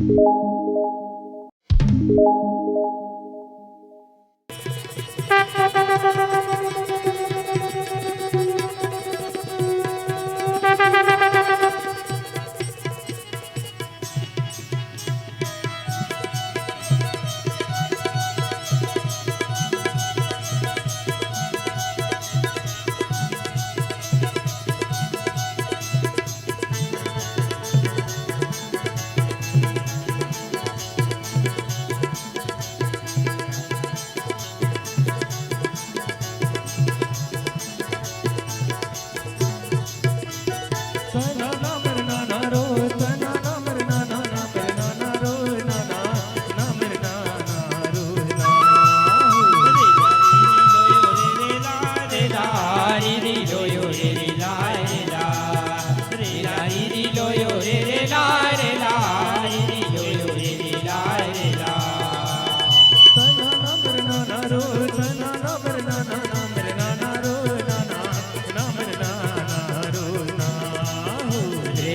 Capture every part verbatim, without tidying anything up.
रे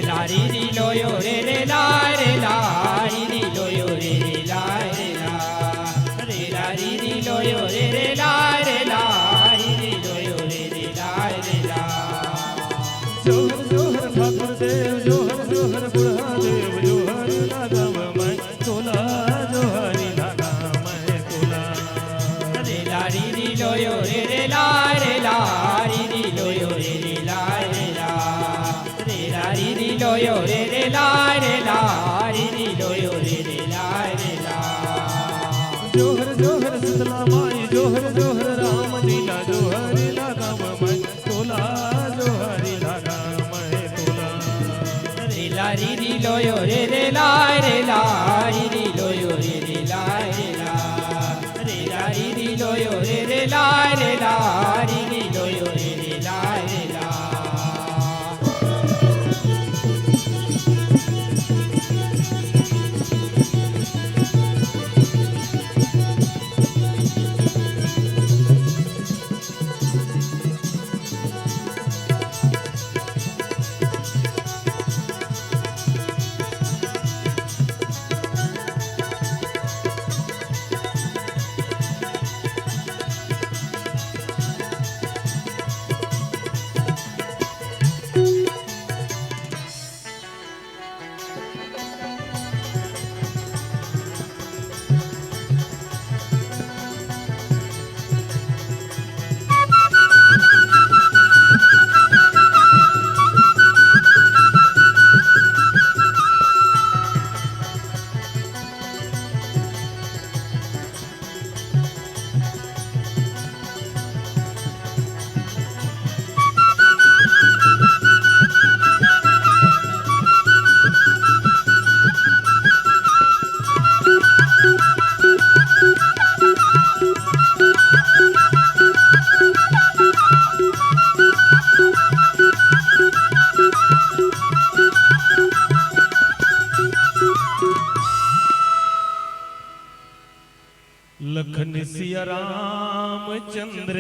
ला री री लो यो रे रे ला रे ला री री लो यो रे रे ला रे ला। रे ला री री लो यो रे रे ला रे ला री री लो यो रे रे ला रे ला। जोहर जोहर ठाकुर देव, जोहर जोहर बुढ़ा देव, जोहर लगाव मैं तोला, जोहरी लगाव मैं तोला। रे ला री री लो यो रे रे ला रे ला री री लो यो रे रे ला रे ला। रे ला री री लो यो रे रे ला रे ला री री लो यो रे रे ला रे ला। जोहर जोहर शीतला माई, जोहर जोहर राम लीला, जोहरी लगाव मैं तोला, जोहरी लगाव मैं तोला। रे ला री री लो यो रे रे ला रे ला री री लो यो रे रे ला रे ला। रे ला री री लो यो रे रे ला रे ला री री लो यो रे रे ला रे ला। लखन सिया रामचंद्र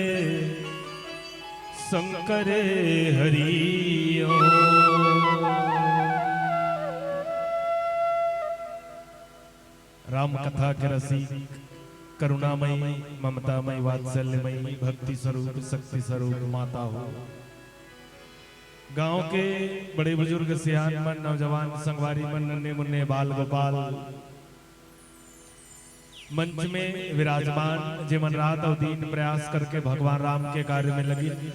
शंकर हरि ओम। राम कथा के रसिक, करुणामय, ममतामय, वात्सल्यमय, भक्ति स्वरूप, शक्ति स्वरूप माता हो। गांव के बड़े बुजुर्ग, सियान मन, नौजवान, संगवारी मन, नन्हे मुन्ने, बाल गोपाल, मंच में विराजमान, जेमन रात अउ दिन प्रयास करके भगवान राम के कार्य में लगिन।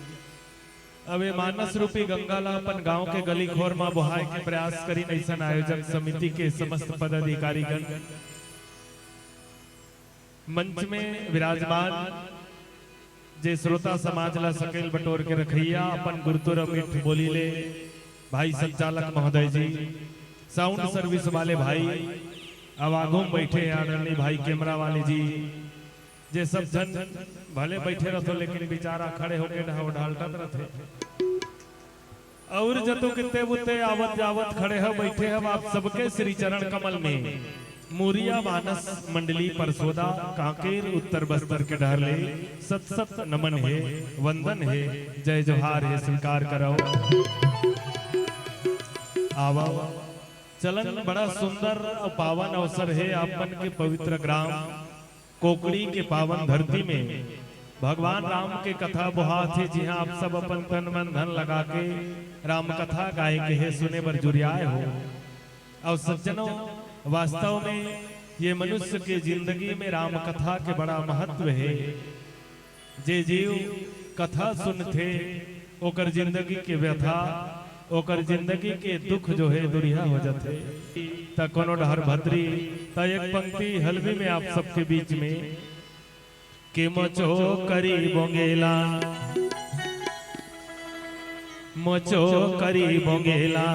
अब ये मानस रूपी गंगा ला अपन गांव के गली खोर मा बोहाय के प्रयास करिन, अइसन आयोजक समिति के समस्त पदाधिकारीगण, मंच में विराजमान जे श्रोता समाज ला सकेल बटोर के रखइया, अपन गुरतुर अउ मीठ बोली ले भाई संचालक महोदय जी, साउंड सर्विस वाले भाई, अउ आगू में बइठे हे आदरणीय भाई कैमरा वाले जी, जे सब झन भले बइठे रथो, लेकिन बिचारा खड़े होके ढाव ढालटत रथे। अउ जतो कित्ते बुत्ते आवत जावत खड़े हव, बइठे हव, आप सबके श्री चरण कमल में मुरिया मानस मंडली परसोदा कांकेर उत्तर बस्तर के डहर ले सत सत नमन हे, वंदन हे, जय जोहार हे, स्वीकार करव। आवव। चलन, बड़ा सुंदर अउ पावन अवसर हे। आप मन के पवित्र ग्राम कोकड़ी के पावन धरती में भगवान राम के कथा बोहात हे, जिहां आप सब अपन तन मन धन लगा के राम कथा गाए के हे, सुने बर जुरियाए हो। अउ सज्जनों, वास्तव में ये मनुष्य के जिंदगी में राम कथा के बड़ा महत्व हे। जे जीव कथा सुनथे, ओकर जिंदगी के व्यथा, ओकर जिंदगी के दुख जो हे, दुरिहा हो जाथे। त कोनो डहर भतरी, त एक पंक्ति हलबी में आप सबके बीच में, कि मोचो करी बोंगेला, मोचो करी बोंगेला,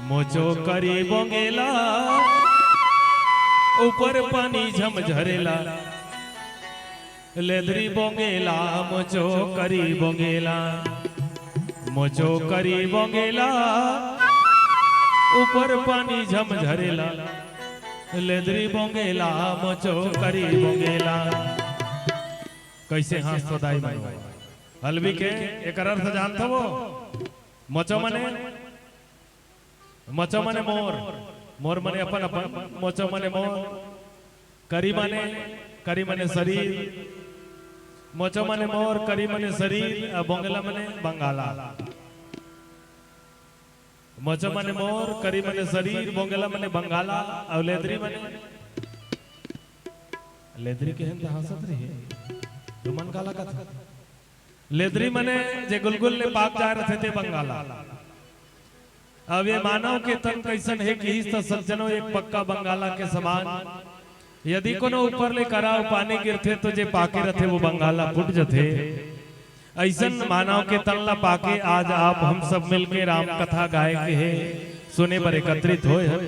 मोचो करी बोंगेला, ऊपर पानी झमझरेला। लेदरी बोंगेला, मोचो करी बोंगेला, मोचो करी बोंगेला, ऊपर पानी झमझरेला। लेदरी बोंगेला, मोचो करी बोंगेला। कइसे हाँसथो दाई मन? हलबी के एकर अर्थ जानथो वो? मोचो मने मोचो मने मोर, मोर मने अपन अपन, मोचो मने मोर, करी मने, करी मने शरीर, मोचो मने मोर, करी मने शरीर, अउ बोंगेला मने बंगाला। मोचो मने मोर, करी मने शरीर, बोंगेला मने बंगाला, अउ लेदरी मने, लेदरी के हन त हाँसत रही, तुमन काला कथा। लेदरी मने जे गुलगुल ले पाक जाए रथे ते बंगाला। अब ये मानव के तन कइसन हे किहिस त सज्जनों, एक पक्का बंगाला के समान। यदि कोनो ऊपर ले करा अउ पानी गिरथे त जे पाके रथे वो बंगाला फूट जथे। अइसन मानव के तन ला पाके आज आप हम सब मिलके राम कथा गाए के हे, सुने बर एकत्रित होए हन।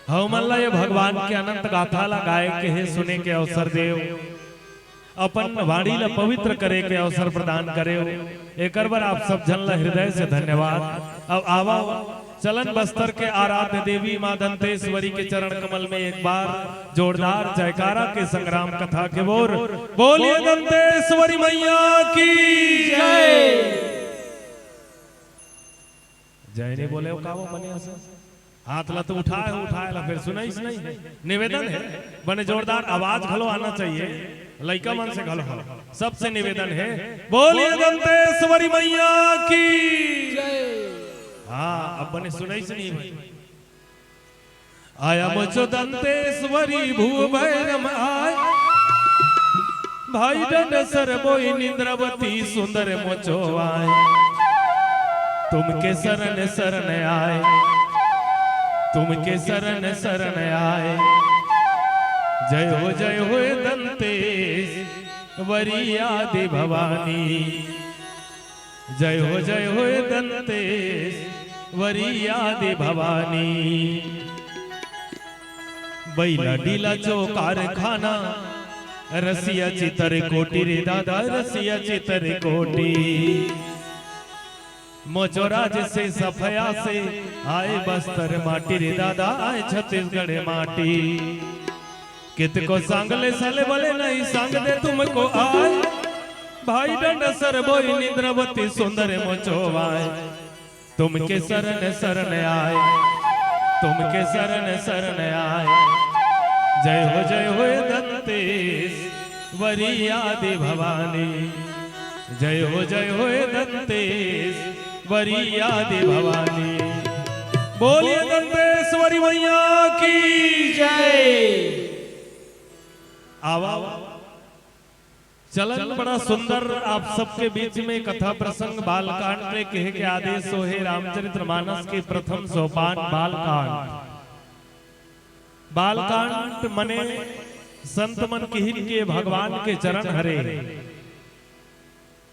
हमन ला ये भगवान के अनंत गाथा ला गाए के हे, सुने के अवसर देव, अपन वाणी ला पवित्र करे के अवसर प्रदान करेव। एकर बर आप सब झन ला हृदय से धन्यवाद। अब आवव, चलन बस्तर के आराध्य देवी माँ दंतेश्वरी के चरण कमल में एक बार जोरदार जयकारा के संग राम कथा के ओर। बोलिए दंतेश्वरी मैया की जय। जय नहीं बोले हो का वो बने असे? हाथ ला तो उठाए हो, उठाए ला फिर सुनाइस नहीं। निवेदन हे, बने जोरदार आवाज घलो आना चाहिए, लइका मन से घलो हो। सबसे निवेदन हे, बोलिए दंतेश्वरी मैया की। हाँ, अब बने सुनाइस नहीं भाई। आया मोचो दंतेश्वरी भूभैरम आय, भाई डंड सर बोई निंद्रावती सुंदर मोचो आय। तुमके शरण शरण आय, तुमके शरण शरण आय। जय हो जय हो दंतेश्वरी आदि भवानी। जय हो जय हो दंतेश्वरी आदि भवानी। बैला डीला चो कारखाना, रसिया चितर कोटी रे दादा, रसिया चितर कोटी। मोचो राज से सफया से आय बस्तर माटी रे दादा, आय छत्तीसगढ़ माटी। कितको सांग ले सले बले नहीं सांग दे तुमको आय, भाई डंड सर बोई निंद्रावती सुंदर मोचो आय। तुमके शरण शरण आय, तुमके शरण शरण आय। जय हो जय हो दंतेश्वरी आदि भवानी। जय हो जय हो दंतेश्वरी आदि भवानी। बोलिए दंतेश्वरी मैया की जय। आवा चलन बड़ा सुंदर आप सबके बीच में कथा प्रसंग बालकांड में कहे के आदेश हो हे। रामचरित्र मानस के प्रथम सोपान बालकांड। बालकांड मने संत मन किहिन के भगवान के चरण हरे।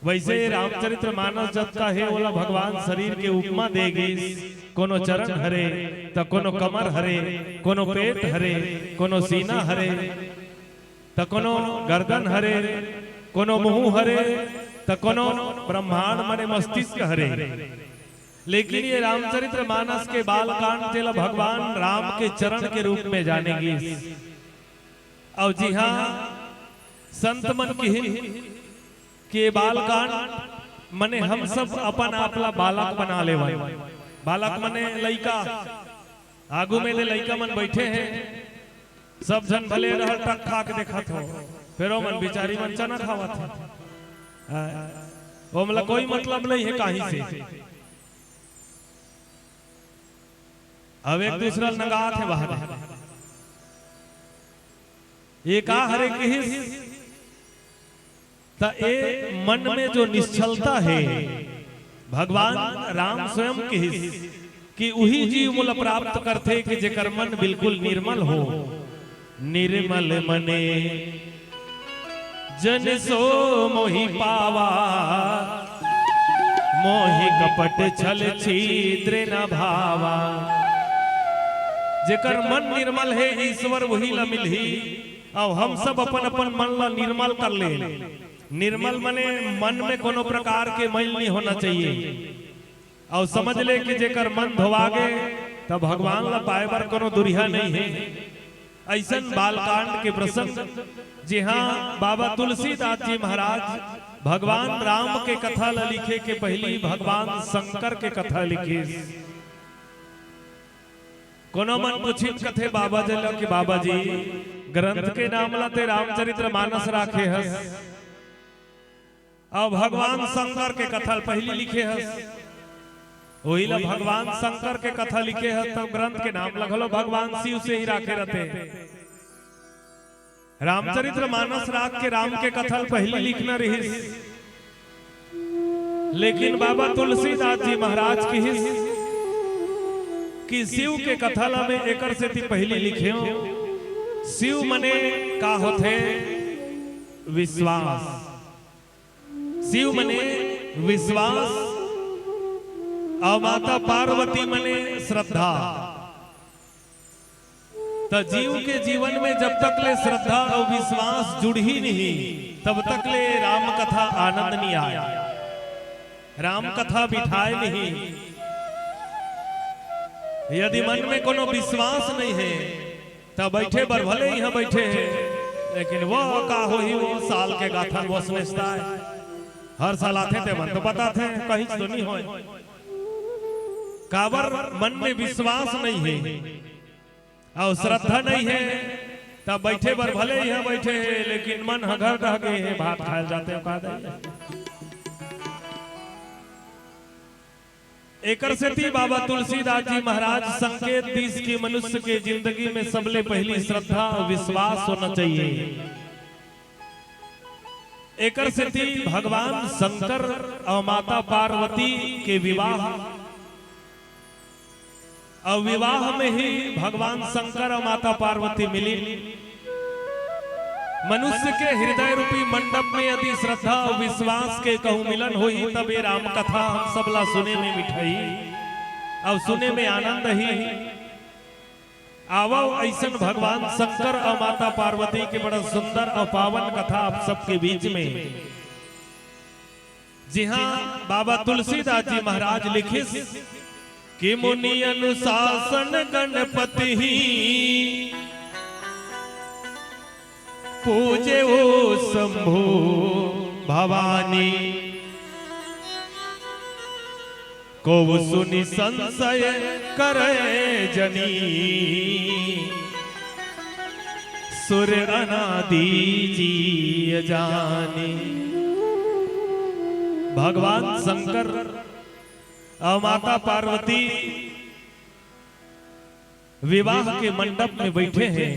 वैसे रामचरित्र मानस जतका हे ओला भगवान शरीर के उपमा दे गिस। कोनो चरण हरे, त कोनो कमर हरे, कोनो पेट हरे, कोनो सीना हरे, त कोनो गर्दन हरे, कोनो मुंह हरे, त कोनो ब्रह्मांड मने मस्तिष्क हरे। लेकिन ये रामचरित्र मानस के बालकांड जेला भगवान राम के चरण के रूप में जाने गिस। अउ जिहां संत मन किहिन के बालकांड मने हम सब अपन आप ला बालक बना लेवन। बालक मने लइका, आगू में दे लइका मन बइठे हे, सब झन भले रहल टक खा के देखत हो, फेर ओमन बिचारी मन चना खावत हे। आ, ओमला कोई मतलब नइ हे काहीं से। अब एक दूसरा नंगात हे बाहर। ये का हरे किहिस? त ए मन में जो निश्चलता हे, भगवान राम स्वयं किहिस कि उही जीव मोला प्राप्त करथे कि जेकर मन बिल्कुल निर्मल हो। निर्मल मने जन सो मोहि पावा, मोहि कपट छल छिद्र न भावा। जेकर मन निर्मल हे, ईश्वर उही ला मिलही। अउ हम सब अपन अपन मन ला निर्मल कर ले। निर्मल मने मन में कोनो प्रकार के मैल नहीं होना चाहिए। अउ समझ ले कि जेकर मन धोवा गे, त भगवान ला पाए बर कोनो दुरिहा नहीं हे। अइसन बालकांड के प्रसंग, जिहां बाबा तुलसीदास जी महाराज भगवान राम के कथा ला लिखे के पहिली भगवान शंकर के कथा लिखिस। कोनो मन पूछिन कथे बाबा जी ला कि बाबा जी, ग्रंथ के नाम ला ते रामचरित्र मानस राखे हस, अउ भगवान शंकर के कथा ल पहिली लिखे हस, ओही ला भगवान शंकर के कथा लिखे हस, तब ग्रंथ के नाम ला घलो भगवान शिव से ही राखे रथे। रामचरित्र मानस राख के राम के कथा ल पहिली लिखना रिहिस, लेकिन बाबा तुलसीदास जी महाराज किहिस कि शिव के कथा ला मैं एकर सेती पहिली लिखेंव। शिव मने का होथे? विश्वास। शिव मने विश्वास, अउ माता पार्वती मने श्रद्धा। त जीव के जीवन में जब तक ले श्रद्धा अउ विश्वास जुड़ही नहीं, तब तक ले राम कथा आनंद नहीं आय, राम कथा मिठाय नहीं। यदि मन में कोनो विश्वास नहीं हे, त बइठे बर भले इहां बइठे हे, लेकिन वो का होही, वो साल के गाथा वो सुनेस्ता हे। हर साल आथे ते मन तो बताथे, कहीं तो नहीं होय। काबर मन में विश्वास नहीं हे, अउ श्रद्धा नहीं हे, त बइठे बर भले इहां बइठे हे, लेकिन मन ह घर रह गे हे, भात खाय ल जाते का दे। एकर सेती बाबा तुलसीदास जी महाराज संकेत दीस कि मनुष्य के जिंदगी में सबले पहिली श्रद्धा अउ विश्वास होना चाहिए। एकर सेती भगवान शंकर अउ माता पार्वती के विवाह, अउ विवाह में ही भगवान शंकर अउ माता पार्वती मिलिन। मनुष्य के हृदय रूपी मंडप में यदि श्रद्धा अउ विश्वास के कहूं मिलन होही, तब ये राम कथा हम सब ला सुने में मिठाई अउ सुने में आनंद ही। आवव अइसन भगवान शंकर अउ माता पार्वती के बड़ा सुंदर अउ पावन कथा आप सबके बीच में, जिहां बाबा तुलसीदास जी महाराज लिखिस कि मुनि अनुशासन गणपति ही पूजे ओ शंभु भवानी। को सुनि संशय करे जनी, सुर अनादि जी जानी। भगवान शंकर अउ माता पार्वती विवाह के मंडप में बइठे हे।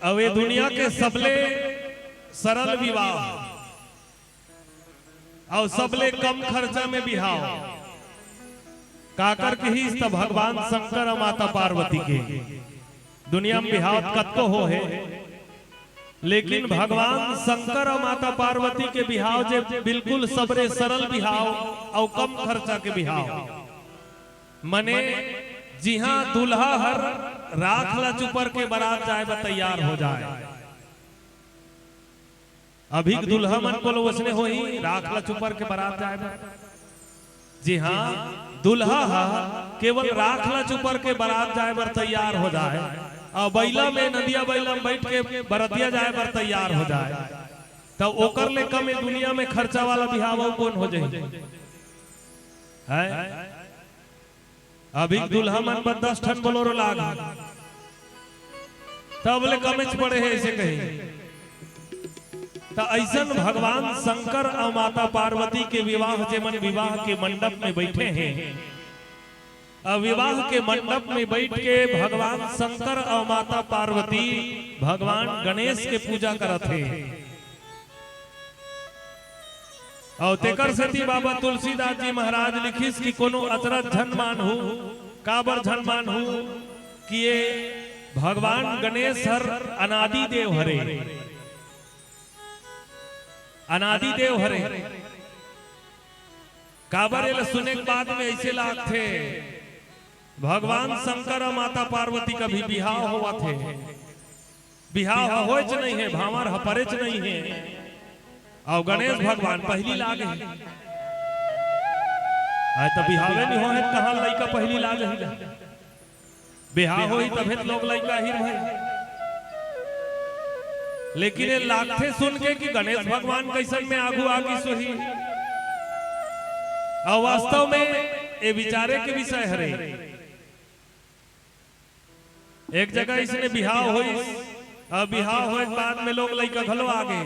अउ ये दुनिया के सबले सरल विवाह अउ सबले कम खर्चा में बिहाव काकर किहिस त भगवान शंकर अउ माता पार्वती के। दुनिया में बिहाव कतको हो हे, लेकिन भगवान शंकर अउ माता पार्वती के बिहाव जे बिल्कुल सबले सरल बिहाव अउ कम खर्चा के बिहाव, मने जिहां दूल्हा हर राख ला चुपर के बरात जाय बर तैयार हो जाय। अभी के दूल्हा मन कोल वसने होही राख ला चुपर के बरात जाय बर। जी हां, दूल्हा हा केवल राख ला चुपर के बरात जाय बर तैयार हो जाय, अउ बइला में, नंदिया बइला में बइठ के बरतिया जाय बर तैयार हो जाय। त ओकर ले कम ए दुनिया में खर्चा वाला बिहाव अउ कोन हो जाही? है? अभी दूल्हा मन बर दस ठन बोलेरो लाग, तब ले कमेच पड़े हे, अइसे कही। त अइसन भगवान शंकर अउ माता पार्वती के विवाह, जेमन विवाह के मंडप में बइठे हे, अउ विवाह के मंडप में बइठ के भगवान शंकर अउ माता पार्वती भगवान गणेश के पूजा करत हे। अउ तेकर सेती बाबा तुलसीदास जी महाराज लिखिस कि कोनो अचरज झन मानहू, काबर झन मानहू कि ये भगवान गणेश हर अनादि देव हरे, अनादि देव हरे। काबर एला सुने के बाद में अइसे लागथे, भगवान शंकर अउ माता पार्वती कभी बिहाव होवत हे, बिहाव ह होयच नइ हे, भांवर ह परेच नइ हे, अउ गणेश भगवान पहिली लागे हे। आय त बिहावे नइ होहे, कहाँ लइका पहिली लागे हे? बिहाव होही तभे त लोग लइका आही भाई। लेकिन ये लागथे सुन के कि गणेश भगवान कइसन में आगू आगिस होही। अउ वास्तव में ये विचारे के विषय हरे। एक जगह इसने बिहाव होइस, अउ बिहाव होए के बाद में लोग लइका घलो आगे।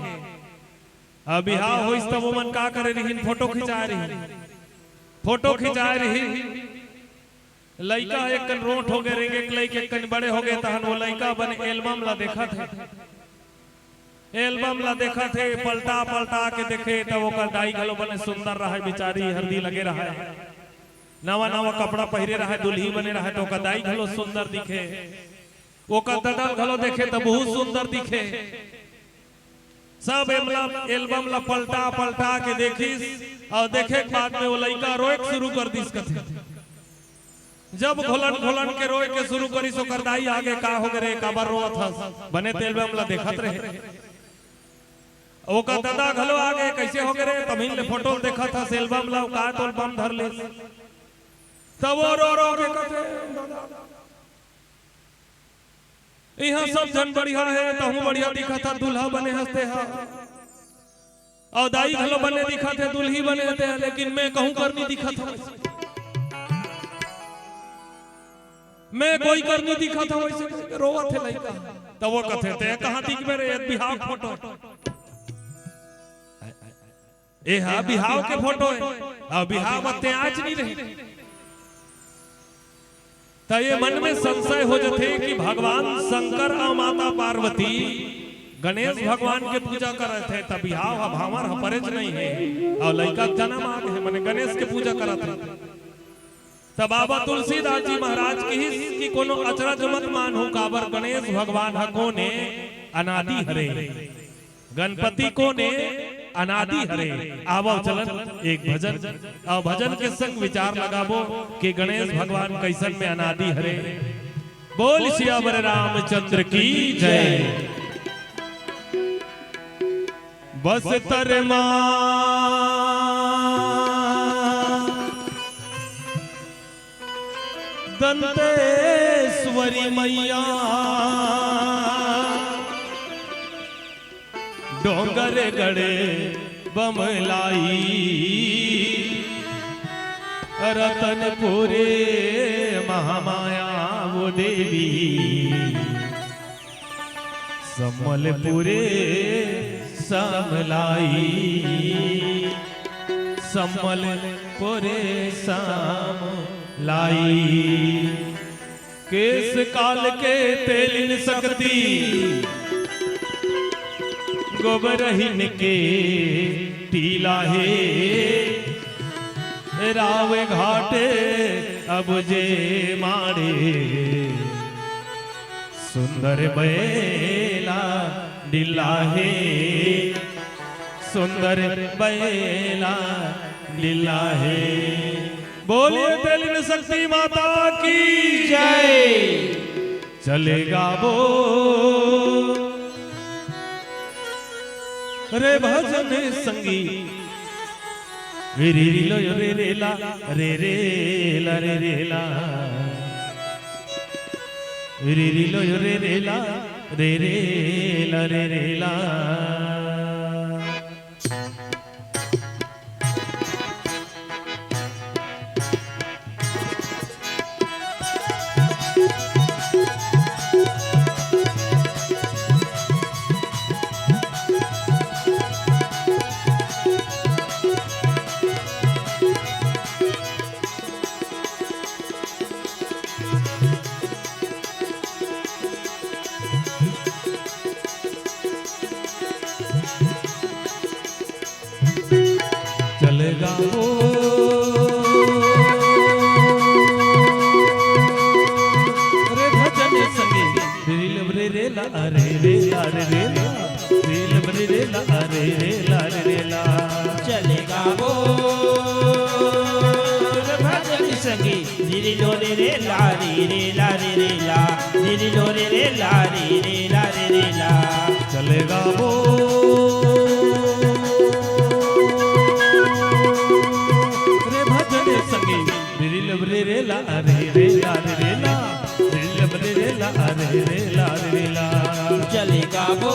अउ बिहाव होइस तब ओमन का करे रिहिन, फोटो खिंचाए रिहिन, फोटो खिंचाए रिहिन। लइका ह एक कन रोंठ होगे, रेंगे के लइका एक कन बड़े होगे, तहन वो लइका बने एल्बम ला देखत हे, एल्बम ला देखत हे, पलटा पलटा के देखे, तब ओकर दाई घलो बने सुंदर रहय, बिचारी हरदी लगे रहय, नवा नवा कपड़ा पहिरे रहय, दुल्ही बने रहय, त ओकर दाई घलो सुंदर दिखे। ओकर ददा घलो देखे त बहुत सुंदर दिखे। सब एल्बम, एल्बम ला पलटा पलटा के देखिस अउ देखे के बाद में वो लइका रोए के शुरू कर दिस कथे। जब घोलन घोलन के रोए के शुरू करिस, ओकर दाई आगे, "का होगे रे, काबर रोवत हस?" बने त एल्बम ला देखत रहे। ओकर ददा घलो आगे, "कइसे होगे रे?" तभीन ले फोटो ल देखत हस एल्बम ला, का तोल बम धर ले। तब वो रो रो के कथे, इहाँ सब झन बढ़िया हे, तहूँ बढ़िया दिखत ह, दूल्हा बने हस तेहा। अउ दाई घलो बने दिखत हे, दुल्ही बने हे तेहा, लेकिन मैं कहूँ कर नी दिखत हँव। मैं कोई कर नी दिखत हँव, अइसे कहिके रोवत हे लइका। त वो कथे, "तें कहाँ दिखबे रे, ये बिहाव फोटो।" ए हा बिहाव के फोटो हे, अउ बिहाव म तें आच नी रहे। त ये मन में संशय हो जथे कि भगवान शंकर अउ माता पार्वती गणेश भगवान के पूजा करत हे, त बिहाव ह भांवर ह परेच नइ हे, अउ लइका जनम आगे हे, मने गणेश के पूजा करत हे। त बाबा तुलसीदास जी महाराज किहिस कि कोनो अचरज मत मानहू, काबर गणेश भगवान ह कोन ए, अनादि हरे। गणपति कोन ए, अनादि हरे। आवव चलन एक भजन, अउ भजन के संग विचार लगाबो कि गणेश भगवान कइसन में अनादि हरे। बोल सियावर रामचंद्र की जय। बस्तर मा दंतेश्वरी मैया, डोंगरगढ़ बमलाई, रतनपुर महामाया वो देवी, संबलपुर समलाई, संबलपुर समलाई। केस काल के तेलिन शक्ति, गोबरहिन के टीला हे। राव घाट अब जे माड़े, सुंदर बैला डिल्ला हे, सुंदर बैला डिल्ला हे। बोलिए तेलिन शक्ति माता की जय। चले गाबो रे भजन संगी, रे रे लो रे रे ला, रे रे ला, रे रे ला, रे रे लो रे रे ला, रे रे ला, रे रे ला। रे भजन संगी, रे रे ला, रे रे ला, रे रे ला, रे रे ला, रे रे ला, रे रे ला। चले गाबो रे भजन संगी, रे लो रे रे ला, रे रे ला, रे रे ला, रे लो रे रे ला, रे रे ला, रे रे ला। चले गाबो रे भजन संगी, रे लब रे रे ला, रे रे ला, रे रे ला, रे लब रे रे ला, रे रे ला, रे रे ला। चले गाबो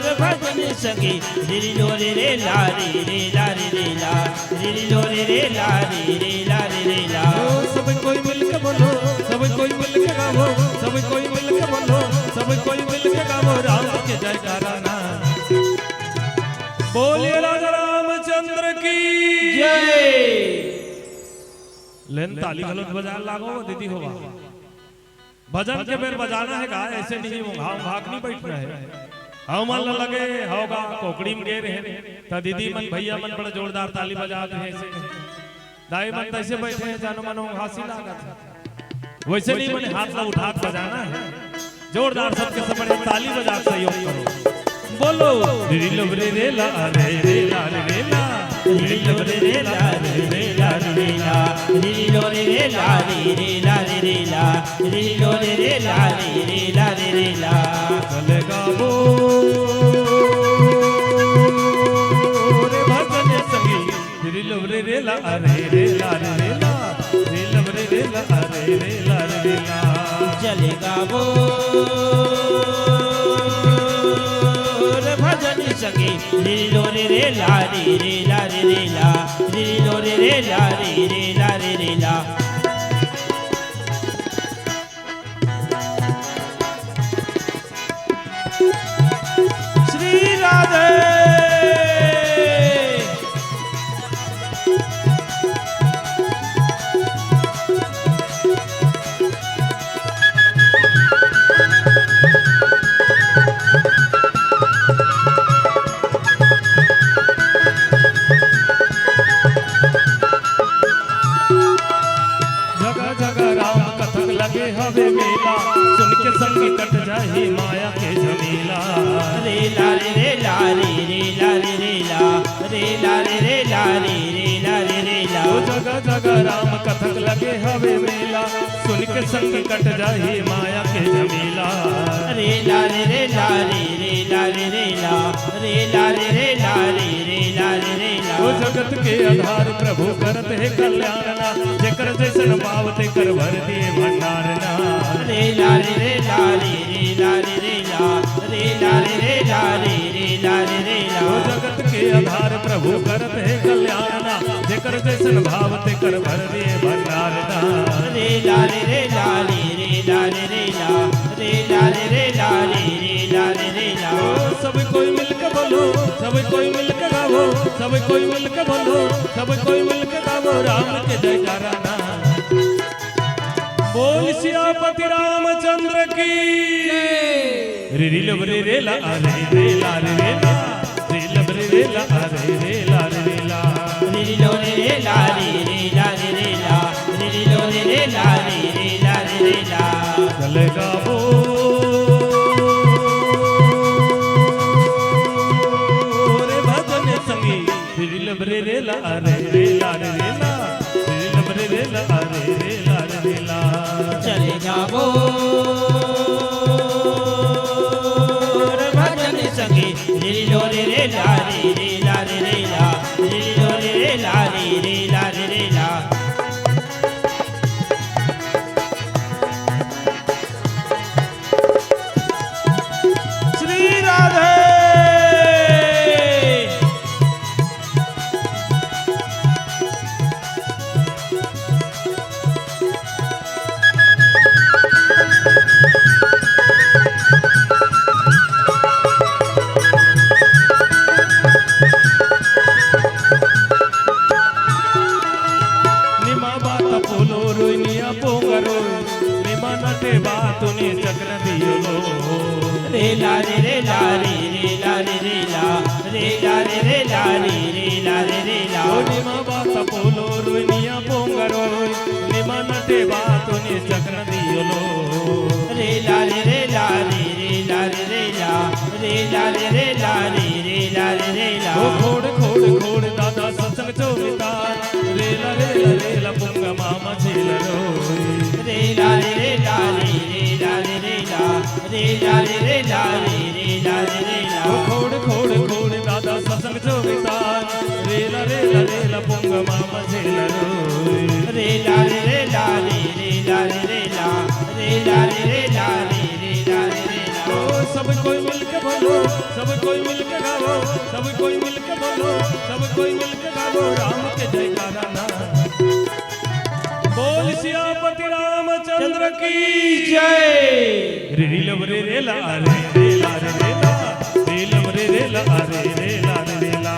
रे भजन संगी, रे लो रे रे ला, रे रे ला, रे रे ला, रे लो रे रे ला, रे रे ला, रे रे ला। ओ, सब कोई मिलके बोलो, सब कोई मिलके गाओ, सब कोई मिलके बोलो, सब कोई मिलके गाओ राम के जयकारा ना। बोलिए राजा रामचंद्र की जय। लेन ताली घलो बजाए लागो दीदी होवा। भजन के बेर बजाना हे गा, ऐसे नहीं ओंघा ओंघा के नहीं बैठना हे। हमन ल लगे हव गा कोकड़ी म गे रहे, त दीदी मन भैया मन बड़ा जोरदार ताली बजात रहे ऐसे। दाई मन तैसे बैठे हे, जानो मानो ओंघासी लागत हे। वैसे नहीं, मने हाथ ला उठा के बजाना हे। जोरदार सबके सब बड़े ताली बजा के सहयोग करो। बोलो। रे लब रे रे ला, रे रे ला, रे रे ला। रे लब रे रे ला, रे रे ला, रे रे ला। रे लो रे रे ला, रे रे ला, रे रे ला। रे लो रे रे ला, रे रे ला, रे रे ला। चले गाबो रे भजन संगी। रे लब रे रे ला, रे रे ला, रे रे ला। रे लब रे रे ला, रे रे ला, रे रे ला। चले गाबो रे भजन संगी, रे लो रे रे ला, रे रे ला, रे रे ला, रे लो रे रे ला, रे रे ला, रे रे ला। श्री राधे। जगह जगह राम कथक लगे हवे मेला, सुन के संग कट जाही माया के झमेला। रे ला रे रे ला रे रे ला रे रे ला, रे ला रे रे ला रे रे ला रे रे ला। ओ जगह जगह राम कथक लगे हवे मेला, सुन के संग कट जाही माया के झमेला। रे ला रे रे ला रे रे ला रे रे ला, रे ला रे रे ला रे रे ला रे रे ला। ओ जगत के आधार प्रभु करत हे कल्याण ना, जेकर जैसन भाव तेकर भर दिए भंडार ना। रे ला रे रे ला रे रे ला रे रे ला, रे ला रे रे ला रे रे ला रे रे ला। ओ जगत के आधार प्रभु करत हे कल्याण ना, जेकर जैसन भाव तेकर भर दिए भंडार ना। रे ला रे रे ला रे रे ला रे रे ला, रे ला रे रे ला रे रे ला रे रे ला। ओ, सब कोई मिलके बोलो, सब कोई मिलके गाओ, सब कोई मिलके बोलो, सब कोई मिलके गाओ राम के जयकारा ना। बोल सियापति रामचंद्र की। रे रे लब रे रे ला, रे रे ला, रे रे ला। रे लब रे रे ला, रे रे ला, रे रे ला। रे लो रे रे ला, रे रे ला, रे रे ला। रे लो रे रे ला, रे रे ला, रे रे ला। चले गाबो रे भजन संगी। रे लब रे रे ला, रे रे ला, रे रे ला। रे लब रे रे ला, रे रे ला, रे रे ला। चले गाबो रे भजन संगी। रे लो रे रे ला, रे रे ला, रे रे ला। रे लो रे रे ला, रे रे ला, रे रे ला। श्री राधे। निमा बात पोलो रोय निया पोंगरोय, निमा नटे बात नि चकन दियोलो। रे ला रे रे ला रे रे ला रे रे ला, रे ला रे रे ला रे रे ला रे रे ला। ओ खोड़ खोड़ खोड़ दादा सत्संग चौकिदार, रे ला रे ला रे ला पुंग मामा झेल रोय। रे ला रे रे ला रे रे ला रे रे ला, रे ला रे रे ला रे रे ला रे रे ला। ओ खोड़ खोड़ खोड़ दादा सत्संग चौकिदार, रेला रेला रेला पुंग मामा झेला रोय। रेला रे रेला रे, रेला रे रेला, रेला रे रेला रे, रेला रे रेला। ओ सब कोई मिलके बोलो, सब कोई मिलके गावो, सब कोई मिलके बोलो, सब कोई मिलके गावो राम के जयकारा ना। बोल सियापति रामचंद्र की जय। रे रीलम रे रेला रे रेला रे रेला, रीलम रे रेला रे रेला रे रेला।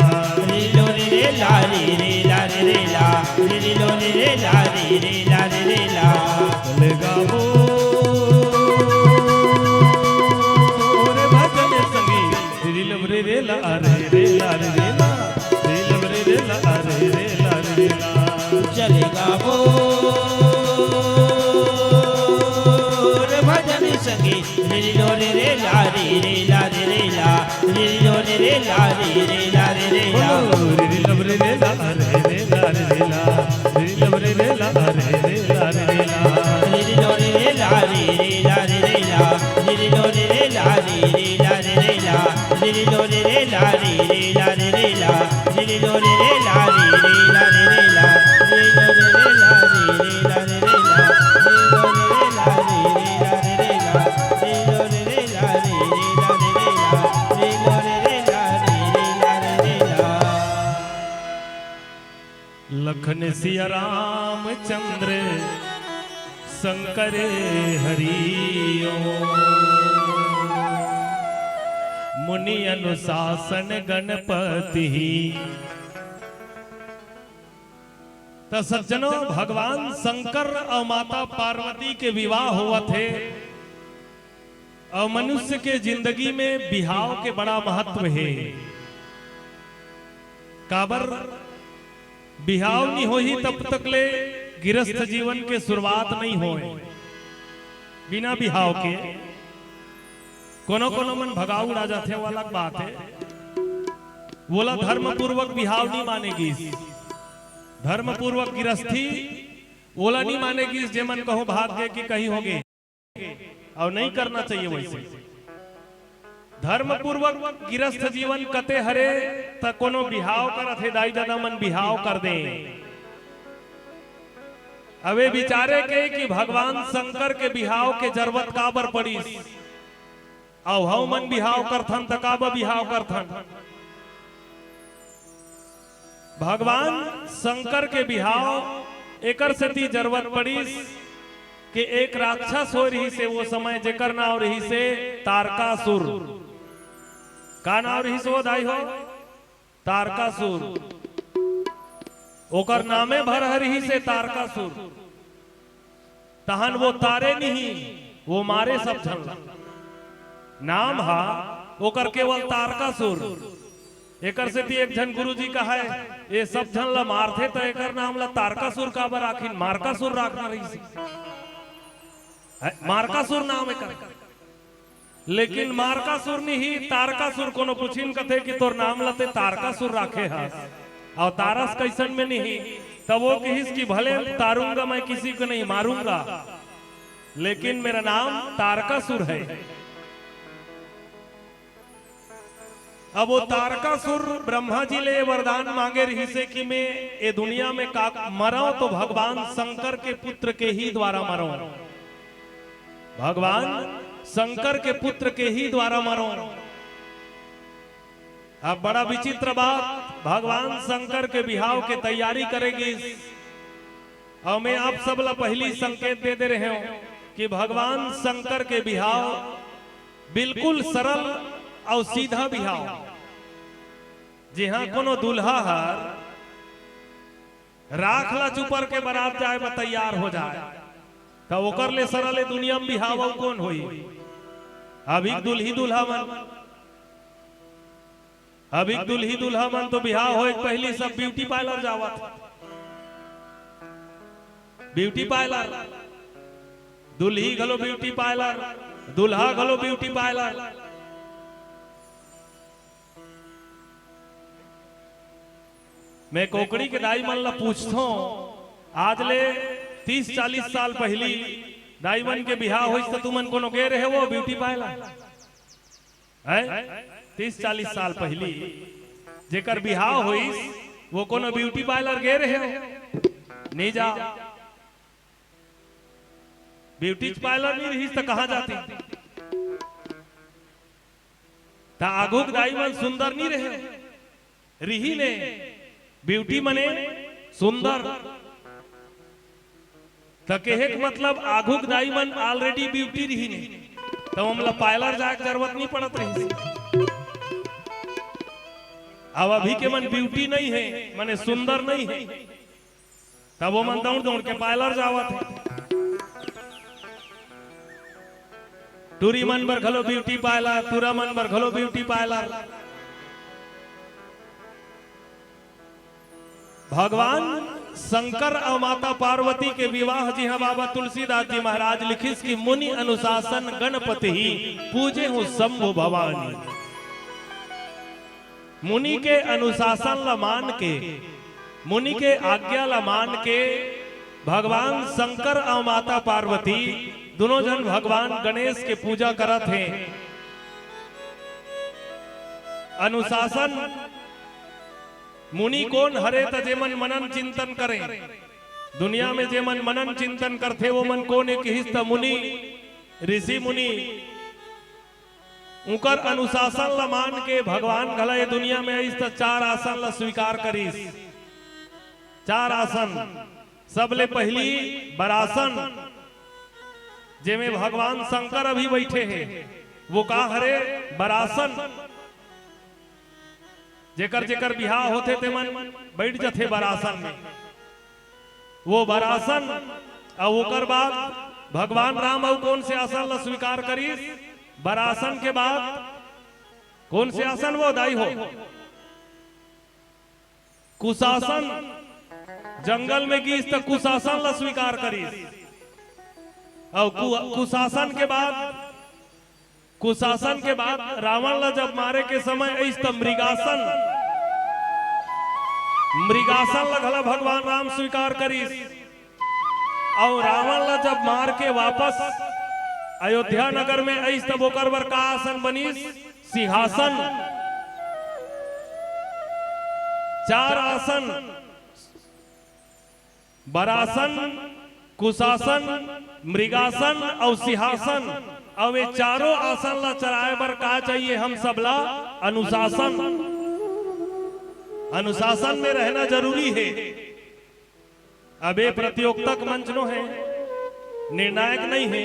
रीलो रे रेला रे रेला रे रेला, रीलो रे रेला रे रेला रे रेला। लगा वो रे भजन संगी, रीलम रे रेला रे रेला रे रेला, रीलम रे रेला रे रेला रे रेला। चलेगा वो रे भजन संगी, रे लो रे रे ला रे रे ला रे रे ला, रे लो रे रे ला रे रे ला रे रे ला। ओ रे रीलम रे रेला रे रेला रे रेला, रीलम रे रेला रे रेला रे रेला। रे लो रे रे ला रे रे ला रे रे ला, रे लो रे रे ला रे रे ला रे रे ला, रे लो रे रे ला रे रे ला रे रे ला। लखन सिया रामचंद्र शंकर हरि ओम। मुनि अनुशासन गणपति। त सज्जनों, भगवान शंकर अउ माता पार्वती के विवाह होवत हे अउ मनुष्य के जिंदगी में बिहाव के बड़ा महत्व हे। काबर बिहाव नइ होही तब तक ले गिरस्थ जीवन के शुरुआत नइ होय। बिना बिहाव के कोनो कोनो मन भगाव उड़ा जाथे, वो अलग बात हे। वोला धर्मपूर्वक बिहाव नइ माने गिस। धर्मपूर्वक गिरस्थी वोला नइ माने गिस, जेमन कहो भाग गे कि कहीं होगे, अउ नइ करना चाहिए वइसे। धर्मपूर्वक गिरस्थ जीवन कते हरे, त कोनो बिहाव करत हे, दाई ददा मन बिहाव कर दें। अब ए बिचारे के कि भगवान शंकर के बिहाव के जरूरत काबर पड़िस? अउ हमन बिहाव करथन त काबर बिहाव करथन? भगवान शंकर के बिहाव एकर सेती जरूरत पड़िस कि एक राक्षस होय रहिस हे वो समय, जेकर नाव रहिस हे तारकासुर। का नाव रहिस वो दाई हो? तारकासुर। ओकर नामे भर ह रहिस हे तारकासुर। तहन वो तारे नहीं, वो मारे सब झन ला। नाम हा ओकर केवल तारकासुर। एकर सेती एक झन गुरुजी कहय, "ए सब झन ला मारथे त एकर नाम ला तारकासुर काबर राखिन, मारकासुर राखना रहिस।" है, मारकासुर नाम एकर। लेकिन मारकासुर नहीं, तारकासुर। कोनो पुछिन कथे कि तोर नाम ला ते तारकासुर राखे हस, अउ तारस कइसन में नहीं, तब वो कहिस कि भले तारूंगा मैं किसी को नहीं मारूंगा, लेकिन मेरा नाम तारकासुर है। अब वो तारकासुर ब्रह्मा जी ले वरदान मांगे रहिस हे कि मैं ए दुनिया में का मरंव तो भगवान शंकर के पुत्र के ही द्वारा मरंव। भगवान शंकर के पुत्र के ही द्वारा मरंव। अब बड़ा विचित्र बात, भगवान शंकर के बिहाव के तैयारी करे गिस। अउ मैं आप सब ला पहिली संकेत दे दे रहेंव कि भगवान शंकर के बिहाव बिल्कुल सरल अउ सीधा बिहाव। जिहां कोनो दूल्हा हर राख ला चुपर के बरात जाए बर तैयार हो जाए, त ओकर ले सरल ए दुनिया में बिहाव अउ कोन होही? अभी दुल्ही दूल्हा मन अभी दुल्ही दूल्हा मन तो बिहाव होए के पहिली सब ब्यूटी पार्लर जावत। ब्यूटी पार्लर, दुल्ही घलो ब्यूटी पार्लर, दूल्हा घलो ब्यूटी पार्लर। मैं कोकड़ी के दाई मन ला पूछथों, आज ले तीस चालीस साल पहिली दाई मन के बिहाव होइस त तुमन कोनो गे रहे हो ब्यूटी पार्लर? हैं? तीस चालीस साल पहिली जेकर बिहाव होइस, वो कोनो ब्यूटी पार्लर गे रहे हो? नहीं जा। ब्यूटी पार्लर नहीं रहिस त कहाँ जाती? त आघुक दाई मन सुंदर नहीं रहे, रिहिन हे। ब्यूटी मने सुंदर। त कहे के मतलब आघुक दाई मन already ब्यूटी रिहिन हे, त हमला पार्लर जाए के जरूरत नहीं पड़त रहिस। अब अभी के मन ब्यूटी नहीं हे, मने सुंदर नहीं हे, तब वो मन दौड़ दौड़ के पार्लर जावत हे। टूरी मन बर घलो ब्यूटी पार्लर, टूरा मन बर घलो ब्यूटी पार्लर। भगवान शंकर अउ माता पार्वती के विवाह जिहां बाबा तुलसीदास जी महाराज लिखिस कि मुनि अनुशासन गणपति ही पूजे हूँ शंभु भवानी। मुनि के अनुशासन ला मान के, मुनि के आज्ञा ला मान के भगवान शंकर अउ माता पार्वती दुनों झन भगवान गणेश के पूजा करत हे। अनुशासन मुनि कोन हरे त जेमन मनन चिंतन करें, दुनिया में जेमन मनन चिंतन करथे वो मन कोन हे किहिस त मुनि, ऋषि मुनि। उंकर अनुशासन ल मान के भगवान घला ये दुनिया में आइस त चार आसन ल स्वीकार करिस। चार आसन, सबले पहिली बरासन, जेमे भगवान शंकर अभी बैठे हे, वो का हरे? बरासन। जेकर जेकर बिहाव होथे तेमन बैठ जथे बरासन में। वो बरासन, अउ ओकर बाद भगवान राम अउ कोन से आसन ल स्वीकार करिस? बरासन के बाद कोन से आसन वो दाई हो? कुशासन। जंगल में गिस त कुशासन ल स्वीकार करिस। अउ कु-, कुशासन के बाद, कुशासन के बाद रावण ल जब मारे के समय आइस त मृगासन, मृगासन ल घला भगवान राम स्वीकार करिस। अउ रावण ल जब मार के वापस अयोध्या नगर में आइस तब ओकर बर का आसन बनिस? सिंहासन। चार आसन, बरासन, कुशासन, मृगासन अउ सिंहासन। अउ ये चारों आसन ला चलाए बर का चाहिए हम सबला? अनुशासन। अनुशासन में रहना जरूरी हे। अब ये प्रतियोगिता के मंच नो हे, निर्णायक नहीं हे,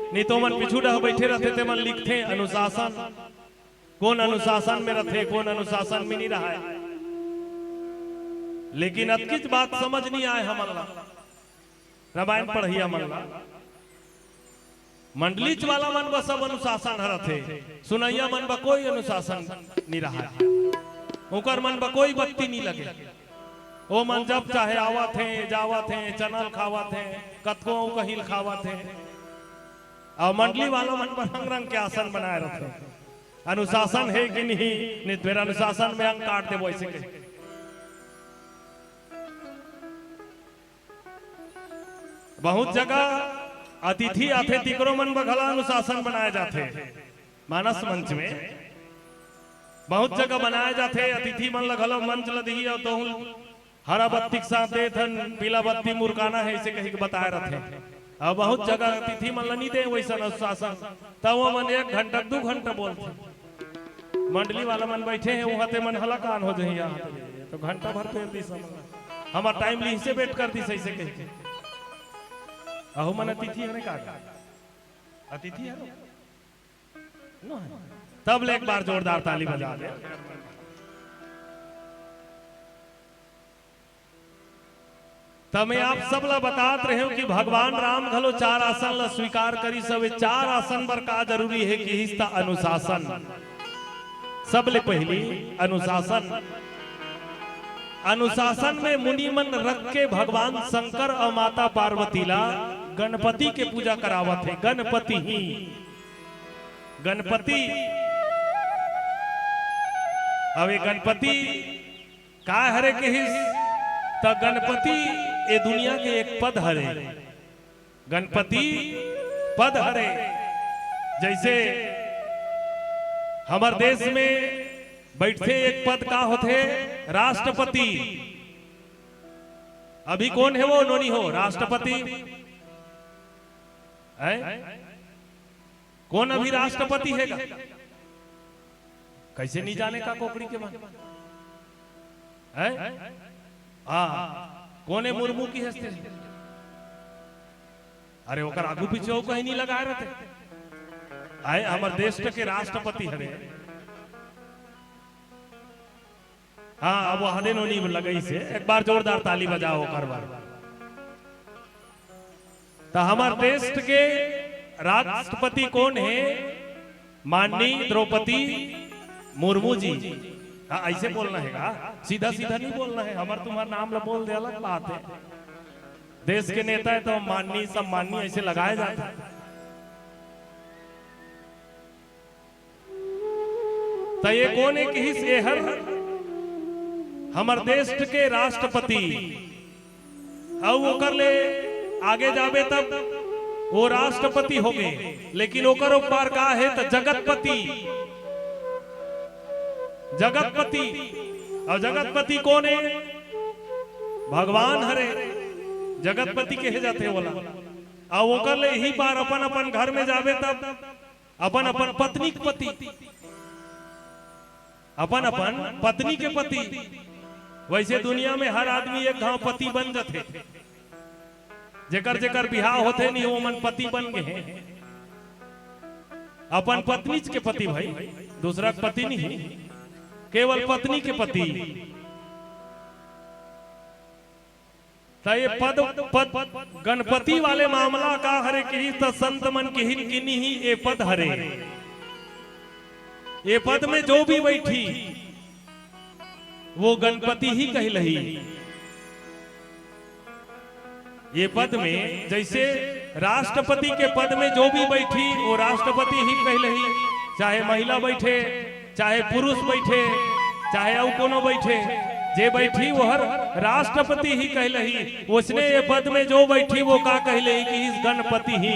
नहीं तो मन पीछू डह बैठे रहते ते मन लिखते अनुशासन। कोन अनुशासन में रथे, कोन अनुशासन में नहीं रहा है। लेकिन अतकीच बात समझ नहीं आए हमन ला, रामायण पढ़िया मन ला। मंडलीच वाला मन बर सब अनुशासन ह रथे, सुनइया मन बर कोई अनुशासन नहीं रहा है। ओकर मन बर कोई बत्ती नहीं लगे। ओ मन जब चाहे आवत हे, जावत हे, चना ल खावत हे, कतको अउ कहीं ल खावत हे। अउ मंडली वाला मन बर रंग रंग के आसन बनाए रथे। अनुशासन हे कि नहीं, नहीं तो फिर अनुशासन में अंग काट देबो ऐसे कहे। बहुत जगह अतिथि आथे, तिकरो मन बर घला अनुशासन बनाए जाथे। मानस मंच में बहुत जगह बनाए जाथे, अतिथि मन ल घलो मंच ल दिही अउ तोहू हरा बत्ती के साथ देथन, पीला बत्ती मुरकाना हे, ऐसे कही के बताए रथे। अउ बहुत जगह अतिथि मन ल नहीं दे वैसन अनुशासन, तब वो मन एक घंटा, दू घंटा बोलथे। मंडली वाला मन बैठे हे, वहां ते मन हलाकान हो जाही, यहाँ ते तो घंटा भर पेर दिस हमन ला। हमर टाइम लिहिसे वेट कर दिस, ऐसे कह के। अहू मन अतिथि हरे का? अतिथि हरे? नो है। तब ले एक बार जोरदार ताली बजा दे। त मैं आप सब ला बतात रहे हूं कि भगवान राम घलो चार आसन ला स्वीकार करिस हवे। चार आसन बर का जरूरी हे किहिस त अनुशासन। सबले पहिली अनुशासन, अनुशासन में मुनि मन रख के भगवान शंकर अउ माता पार्वती ला गणपति के पूजा करावत हे। गणपति ही गणपति। अब ये गणपति का हरे किहिस, त गणपति ये दुनिया के एक पद हरे। गणपति पद हरे। जैसे हमर देश में बैठथे एक पद का होथे, राष्ट्रपति। अभी कौन हे वो, नोनी हो, राष्ट्रपति? हैं? कौन अभी राष्ट्रपति हे गा? कैसे नहीं जाने का कोकरी के मन? हैं? हाँ, कोने मुर्मू की हस्ते? अरे, ओकर आगू पीछे हो कहीं नहीं लगाए रहते। आए, हमर देश के राष्ट्रपति हरे। हाँ, अब वहादे नोनी लगई से एक बार जोरदार ताली बजाओ ओकर बर। त हमर देश के राष्ट्रपति कौन हे? माननीय द्रौपदी मुर्मू जी। हाँ, ऐसे बोलना हे का? सीधा सीधा नहीं बोलना हे। हमर तुम्हार नाम ला बोल दे, अलग बात हे। देश के नेता हे त माननीय, सम्माननीय ऐसे लगाए जाथे। त ये कोन हे किहिस, ये हर हमर देश के राष्ट्रपति। अउ ओकर ले आगे जाबे तब वो राष्ट्रपति होगे, लेकिन ओकर ऊपर का हे त जगतपति। जगतपति। अउ जगतपति कोन हे? भगवान हरे। जगतपति कहे जाथे ओला। अउ ओकर ले इही पार अपन अपन घर में जाबे तब अपन अपन पत्नी के पति, अपन अपन पत्नी के पति। वैसे दुनिया में हर आदमी एक घाव पति बन जथे। जेकर जेकर बिहाव होथे नहीं, वो मन पति बन गए हैं। अपन पत्नी के पति भाई, दूसरा के पति नहीं, केवल पत्नी के पति। त ये पद, पद, गणपति वाले मामला का हरे किहिस त संत मन किहिन कि नहीं, ये पद हरे। ये पद में जो भी बैठी, वो गणपति ही कहलही। ये पद में जैसे राष्ट्रपति के पद में जो भी बैठी, वो राष्ट्रपति ही कहलही, चाहे महिला बैठे, चाहे पुरुष बैठे, चाहे अउ कोनो बैठे, जे बैठी वो हर राष्ट्रपति ही कहलही। उसने ये पद में जो बैठी वो का कहलही किहिस गणपति ही।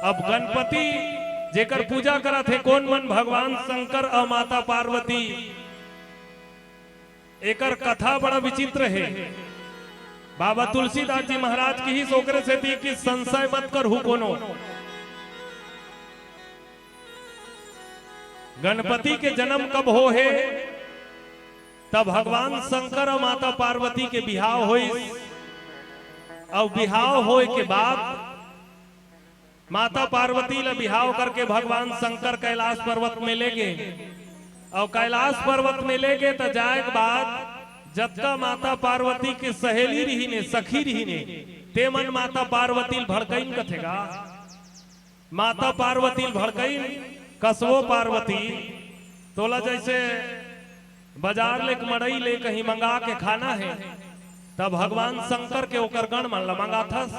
अब गणपति जेकर पूजा करत हे कोन मन? भगवान शंकर अउ माता पार्वती। एकर कथा बड़ा विचित्र हे। बाबा तुलसीदास जी महाराज किहिस ओकरे सेती कि संशय मत करहू कोनो। गणपति के जन्म कब हो हे? तब भगवान शंकर अउ माता पार्वती के बिहाव होइस। अउ बिहाव होए के बाद माता पार्वती ला बिहाव करके भगवान शंकर कैलाश पर्वत में ले गे। अउ कैलाश पर्वत में ले गे त जाए के बाद जतका माता पार्वती के सहेली रहिने, सखी रहिने, ते मन माता पार्वती ल भड़कइन कथे गा। माता पार्वती ल भड़कइन, कसवो पार्वती, तोला जैसे बाजार ले मड़ई ले कहीं मंगा के खाना हे, त भगवान शंकर के ओकर गण मन ला मंगाथस।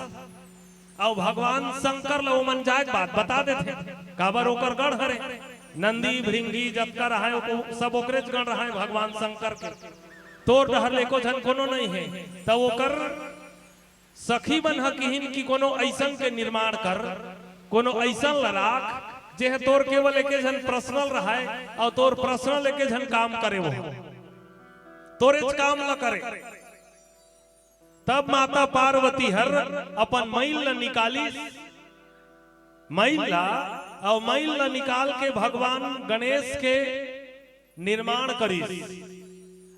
अउ भगवान शंकर ल ओमन जाए के बात बता देथे, काबर ओकर गण हरे, नंदी भृंगी जतका रहाय, ओको-, सब ओकरेच गण रहाय भगवान शंकर के। तोर डहर ले एको झन कोनो नहीं हे, त ओकर सखी मन ह किहिन कि कोनो अइसन के निर्माण कर, कोनो अइसन ल राख, जेह तोर केवल एके झन पर्सनल रहाय, अउ तोर पर्सनल एके झन काम करे, वो तोरेच काम ल करे। तब माता पार्वती हर अपन मइल ल निकालिस, मइल ला, अउ मइल ला निकाल के भगवान गणेश के निर्माण करिस,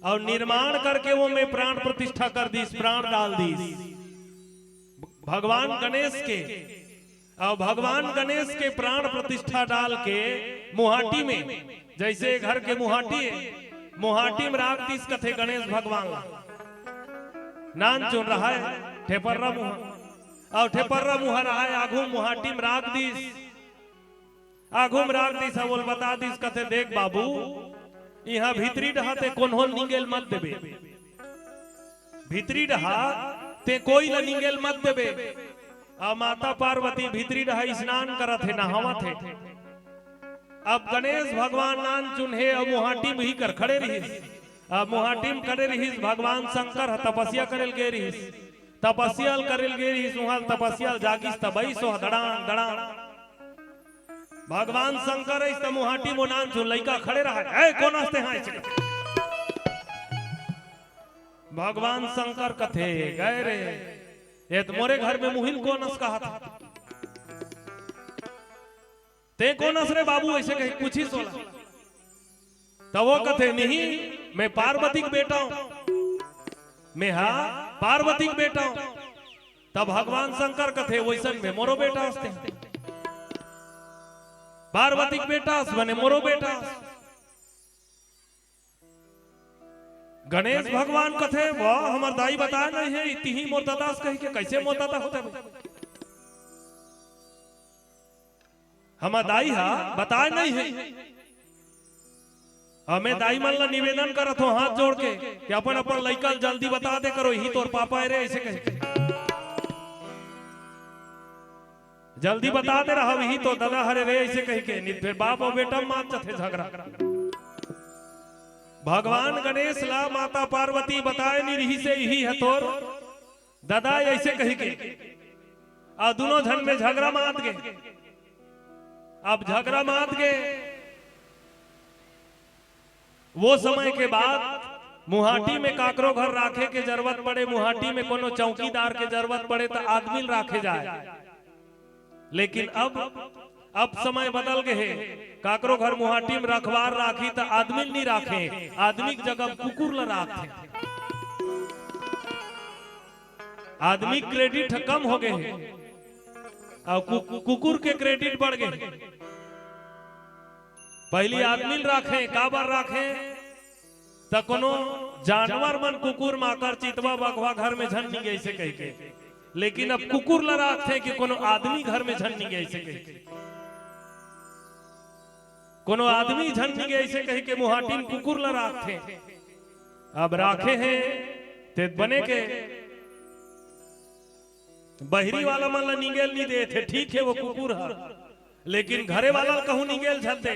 अउ निर्माण करके वो में प्राण प्रतिष्ठा कर दिस, प्राण डाल दिस भगवान गणेश के। अउ भगवान गणेश के प्राण प्रतिष्ठा डाल के मुहाटी में, जैसे घर के मुहाटी हे, मुहाटी में राख दिस कथे गणेश भगवान ला। नानचुन रहाय ठेपर्रा मुहा, अउ ठेपर्रा मुहा रहाय आगू मुहाटी में राख दिस। आघू म राख दिस, अउ ओला बता दिस, कथे, "देख बाबू, इहां भीतरी डहा ते कोनो ल निंगेल मत देबे, भीतरी डहा ते कोई ल निंगेल मत देबे।" अउ माता पार्वती भीतरी डहा स्नान करत हे, नहावत हे। अब गणेश भगवान नानचुन हे अउ मुहाटी म ही कर खड़े रिहिस। अब मुहाटी म खड़े रिहिस, भगवान शंकर ह तपस्या करे ल गे रिहिस। तपस्या ल करे ल गे रिहिस, उहां ल तपस्या ल जागिस त बइस ओ ह दड़ांग दड़ांग। भगवान शंकर अइस त मुहाटी म ओ नानचुन लइका खड़े रहय, "ए, कोन अस ते हां?" अइसे कथे। भगवान शंकर कथे, "गय रे, ए त मोरे घर में मुहिल कोन अस कहत हे? ते कोन अस रे बाबू?" अइसे कहिके पूछिस ओला। तब ओ कथे, "नहीं, मैं पार्वती के बेटा हूं, मैं हा पार्वती के बेटा हूं।" तब भगवान शंकर कथे, "वइसन में मोरो बेटा अस ते, पार्वती के बेटा अस बने मोरो बेटा अस।" गणेश भगवान कथे, "वाह, हमर दाई बताय नहीं हे, इतिही मोर ददा अस कहिके, कइसे मोर ददा हो जाबे? हमर दाई हा बताय नहीं हे।" अउ मैं दाई मन ला निवेदन करत हों हाथ जोड़ के कि अपन अपन लइका ल जल्दी बता दे करो, इही तोर पापा हे रे, अइसे कहिके। "जल्दी बता दे रहव, इही तोर ददा हरे रे," अइसे कहिके। नहीं त फेर बाप अउ बेटा म मात जथे झगरा। भगवान गणेश ला माता पार्वती बताय नहीं रिहिसे, "इही ह तोर ददा," अइसे कहिके। अउ दूनों झन में झगरा मात गे। अब झगरा मात गे, वो समय के बाद मुहाटी में काकरो घर राखे के जरूरत पड़े, मुहाटी में कोनो चौकीदार के जरूरत पड़े त आदमी ल राखे जाय। लेकिन अब, अब समय बदल गे हे, काकरो घर मुहाटी में रखवार राखही त आदमी ल नी राखे, आदमी के जगह कुकुर ल राखथे। आदमी के credit ह कम हो गे हे, अउ कु-, कुकुर के credit बढ़ गे हे। पहिली आदमी ल राखे, काबर राखे? त कोनो जानवर मन, कुकुर, माकर, चितवा, बघवा घर में झन निंगे अइसे कहिके, लेकिन अब कुकुर ल राखथे कि कोनो आदमी घर में झन निंगे अइसे कहिके। कोनो आदमी झन निंगे अइसे कहिके मुहाटी म कुकुर ल राखथे। अब राखे हे ते बने के बहिरी वाला मन ल निंगेल नी देथे, ठीक हे वो कुकुर ह, लेकिन घरे वाला ल कहूं निंगेल झन दे।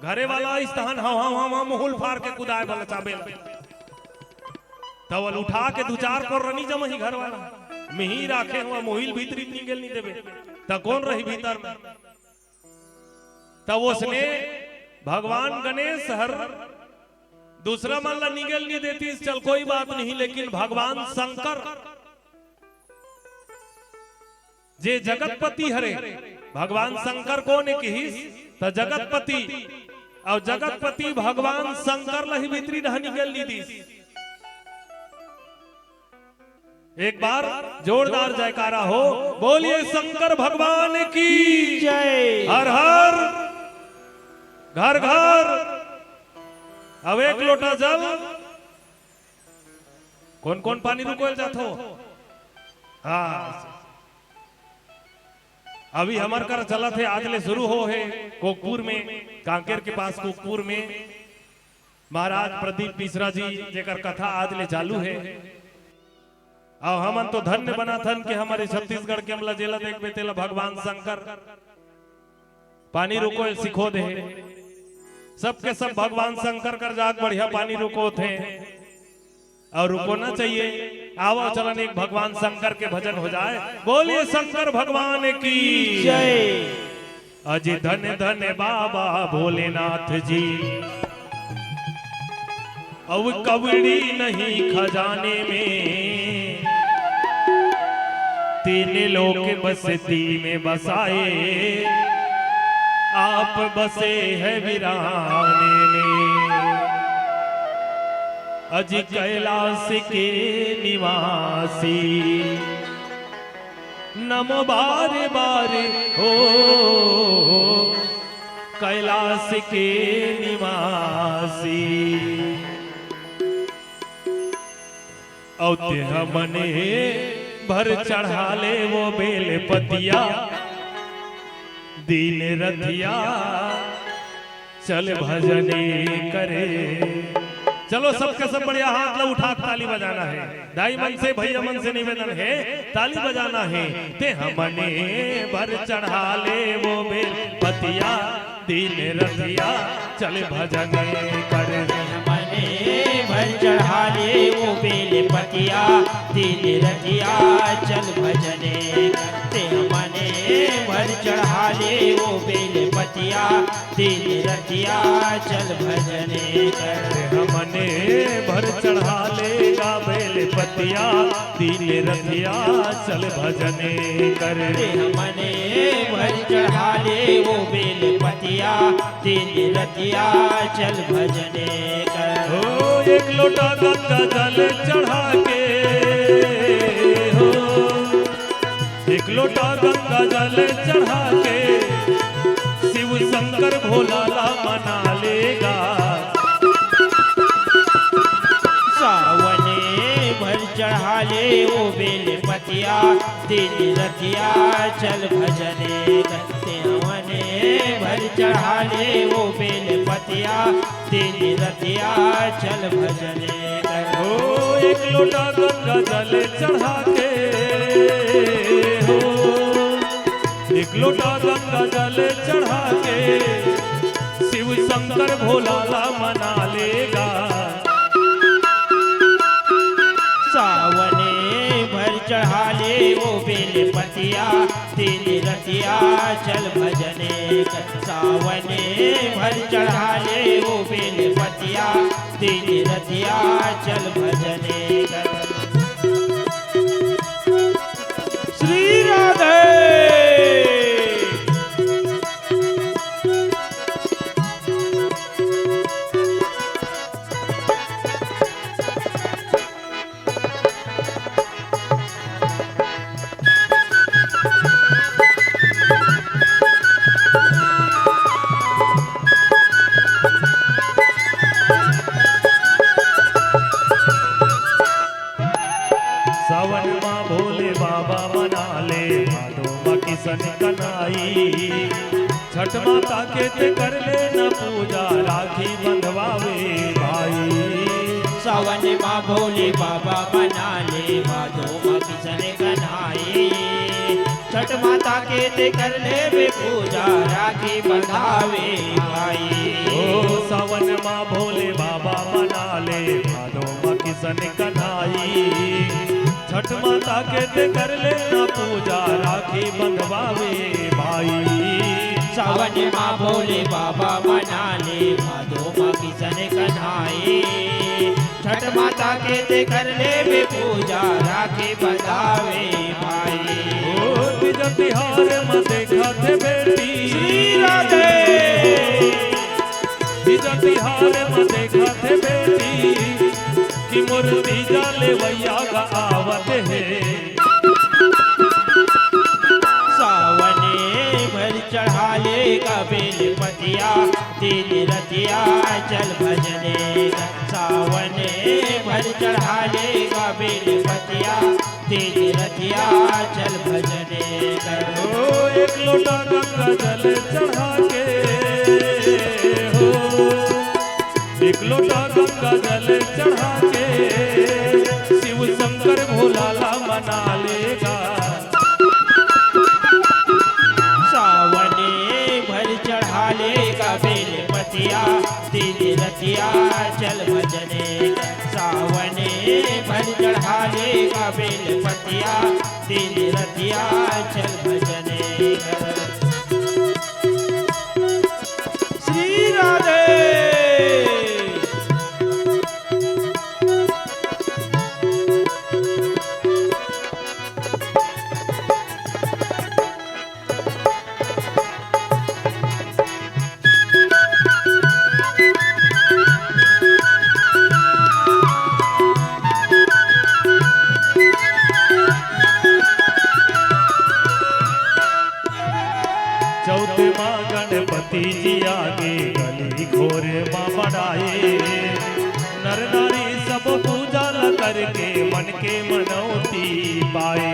घरे वाला अइस तहन हव हव हव हव मुहुल फार के कुदाय बला चाबे ल। त ओला उठा के दू चार कोर्रा नी जमही घर वाला। मिही राखे हव, मुहिल भीतरी निंगेल नी देबे, त कोन रही भीतर में? त ओसने भगवान गणेश हर दूसरा मन ला निंगेल नी देतिस, चल कोई बात नहीं, लेकिन भगवान शंकर जे जगतपति हरे, भगवान शंकर कोन ए किहिस? त जगतपति, अउ जगतपति भगवान शंकर ला ही भीतरी डहन निंगेल नी दिस। एक बार जोरदार जयकारा हो, बोलिए शंकर भगवान की जय। हर हर, घर घर, अब एक लोटा जल। कोन कोन पानी रुकोय ल जाथो? हाँ, अभी हमर कर चलत हे, आज ले शुरू हो हे कोकपुर में, कांकेर के पास कोकपुर में महाराज प्रदीप मिश्रा जी, जेकर कथा आज ले चालू हे। अउ हमन तो धन्य बनाथन कि हमर छत्तीसगढ़ के हमला जेला देखबे तेला भगवान शंकर पानी रुकोय ल सिखो दे हे। सबके सब भगवान शंकर कर जाके बढ़िया पानी रुकोथे। अउ रुकोना चाहिए। आवव चलन एक भगवान शंकर के भजन हो जाए। बोलिए शंकर भगवान की जय। अजी धन धन बाबा भोलेनाथ जी। अब कवड़ी नहीं खजाने में, तीन लोक बस्ती में बसाए, आप बसे हैं वीराने में। अजी कैलाश के निवासी, नमो बार बार हो कैलाश के निवासी। अउ ते हमने भर चढ़ा ले वो बेल पतिया, दिन रतिया चल भजने करे। चलो, सबके सब बढ़िया हाथ ला उठा के ताली बजाना हे। दाई मन से, भैया मन से निवेदन हे, ताली बजाना हे। ते हमने भर चढ़ा ले वो बेल पतिया, दिन रतिया चल भजने करे। हमने भर चढ़ा ले वो बेल पतिया, दिन रतिया चल भजने। ते हमने भर चढ़ा ले वो बेल पतिया, दिन रतिया चल भजने कर। हमने भर चढ़ा ले गा बेल पतिया, दिन रतिया चल भजने कर। हमने भर चढ़ा ले वो बेल पतिया, दिन रतिया चल भजने कर। हो एक लोटा गंगा जल चढ़ा के, हो एक लोटा गंगा जल चढ़ा के शिव शंकर भोला ला मना ले गा। सावने भर चढ़ा ले वो बेल पतिया, दिन रतिया चल भजने कर। सावने भर चढ़ा ले वो बेल पतिया, दिन रतिया चल भजने कर। हो एक लोटा गंगा जल चढ़ा के, हो एक लोटा गंगा जल चढ़ा के शिव शंकर भोला ला मना ले गा। सावने भर चढ़ा ले वो बेल पतिया, दिन रतिया चल भजने कर। सावने भर चढ़ा ले वो बेल पतिया, दिन रतिया चल भजने कर। श्री राधे। सावन मा भोले बाबा मना ले, भादो मा किशन कन्हाई। छठ माता के ते कर लेना पूजा, राखी बंधवावे भाई। सावन मा भोले बाबा मना ले, भादो मा किशन कन्हाई। छठ माता के ते कर लेबे पूजा, राखी बंधावे भाई। ओ सावन मा भोले बाबा मना ले, भादो मा किशन कन्हाई। छठ माता के ते कर लेना पूजा, राखी बंधवावे भाई। सावन मा भोले बाबा मना ले, भादो मा किशन कन्हाई। छठ माता के ते कर लेबे पूजा, राखी बंधावे भाई। ओ तीजा तिहार म देखत हे बेटी। श्री राधे। तीजा तिहार म देखत हे बेटी, कि मोर तीजा लेवइया गा आवत हे। सावने भर चढ़ा ले गा बेल पतिया, दिन रतिया चल भजने कर। सावने भर चढ़ा ले गा बेल पतिया, दिन रतिया चल भजने कर। ओ एक लोटा गंगा जल चढ़ा के, हो एक लोटा गंगा जल चढ़ा के शिव शंकर भोला ला मना ले गा। सावने भर चढ़ा ले गा बेल पतिया, दिन रतिया चल भजने कर। सावने भर चढ़ा ले गा बेल पतिया, दिन रतिया चल भजने कर। श्री राधे। चौथ मा गणपति जी आगे, गली घोर मा मड़ाए। नर नारी सब पूजा ला करके, मन के मनौती पाए।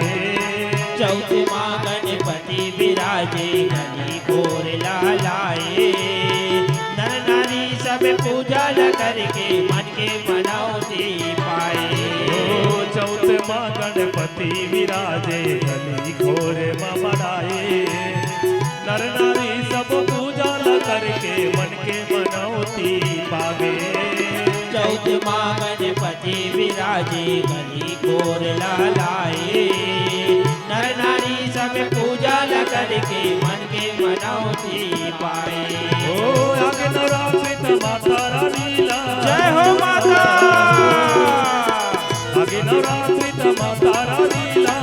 चौथ मा गणपति विराजे कली घोर लालाए। नर नारी सब पूजा ल करके मन के मनौती पाए। ओ चौथ माँ गणपति विराजे कली घोर ममड़ाए। नर नारी सब पूजा ल करके मन के मनौती पावे। चौथ माँ गणपति विराजे कली घोर लालाए। नर नारी सब पूजा ल करके मन के मनौती पाए। ओ आगे नवरात्रि त माता रानी ला। जय हो माता। आगे नवरात्रि त माता रानी ला।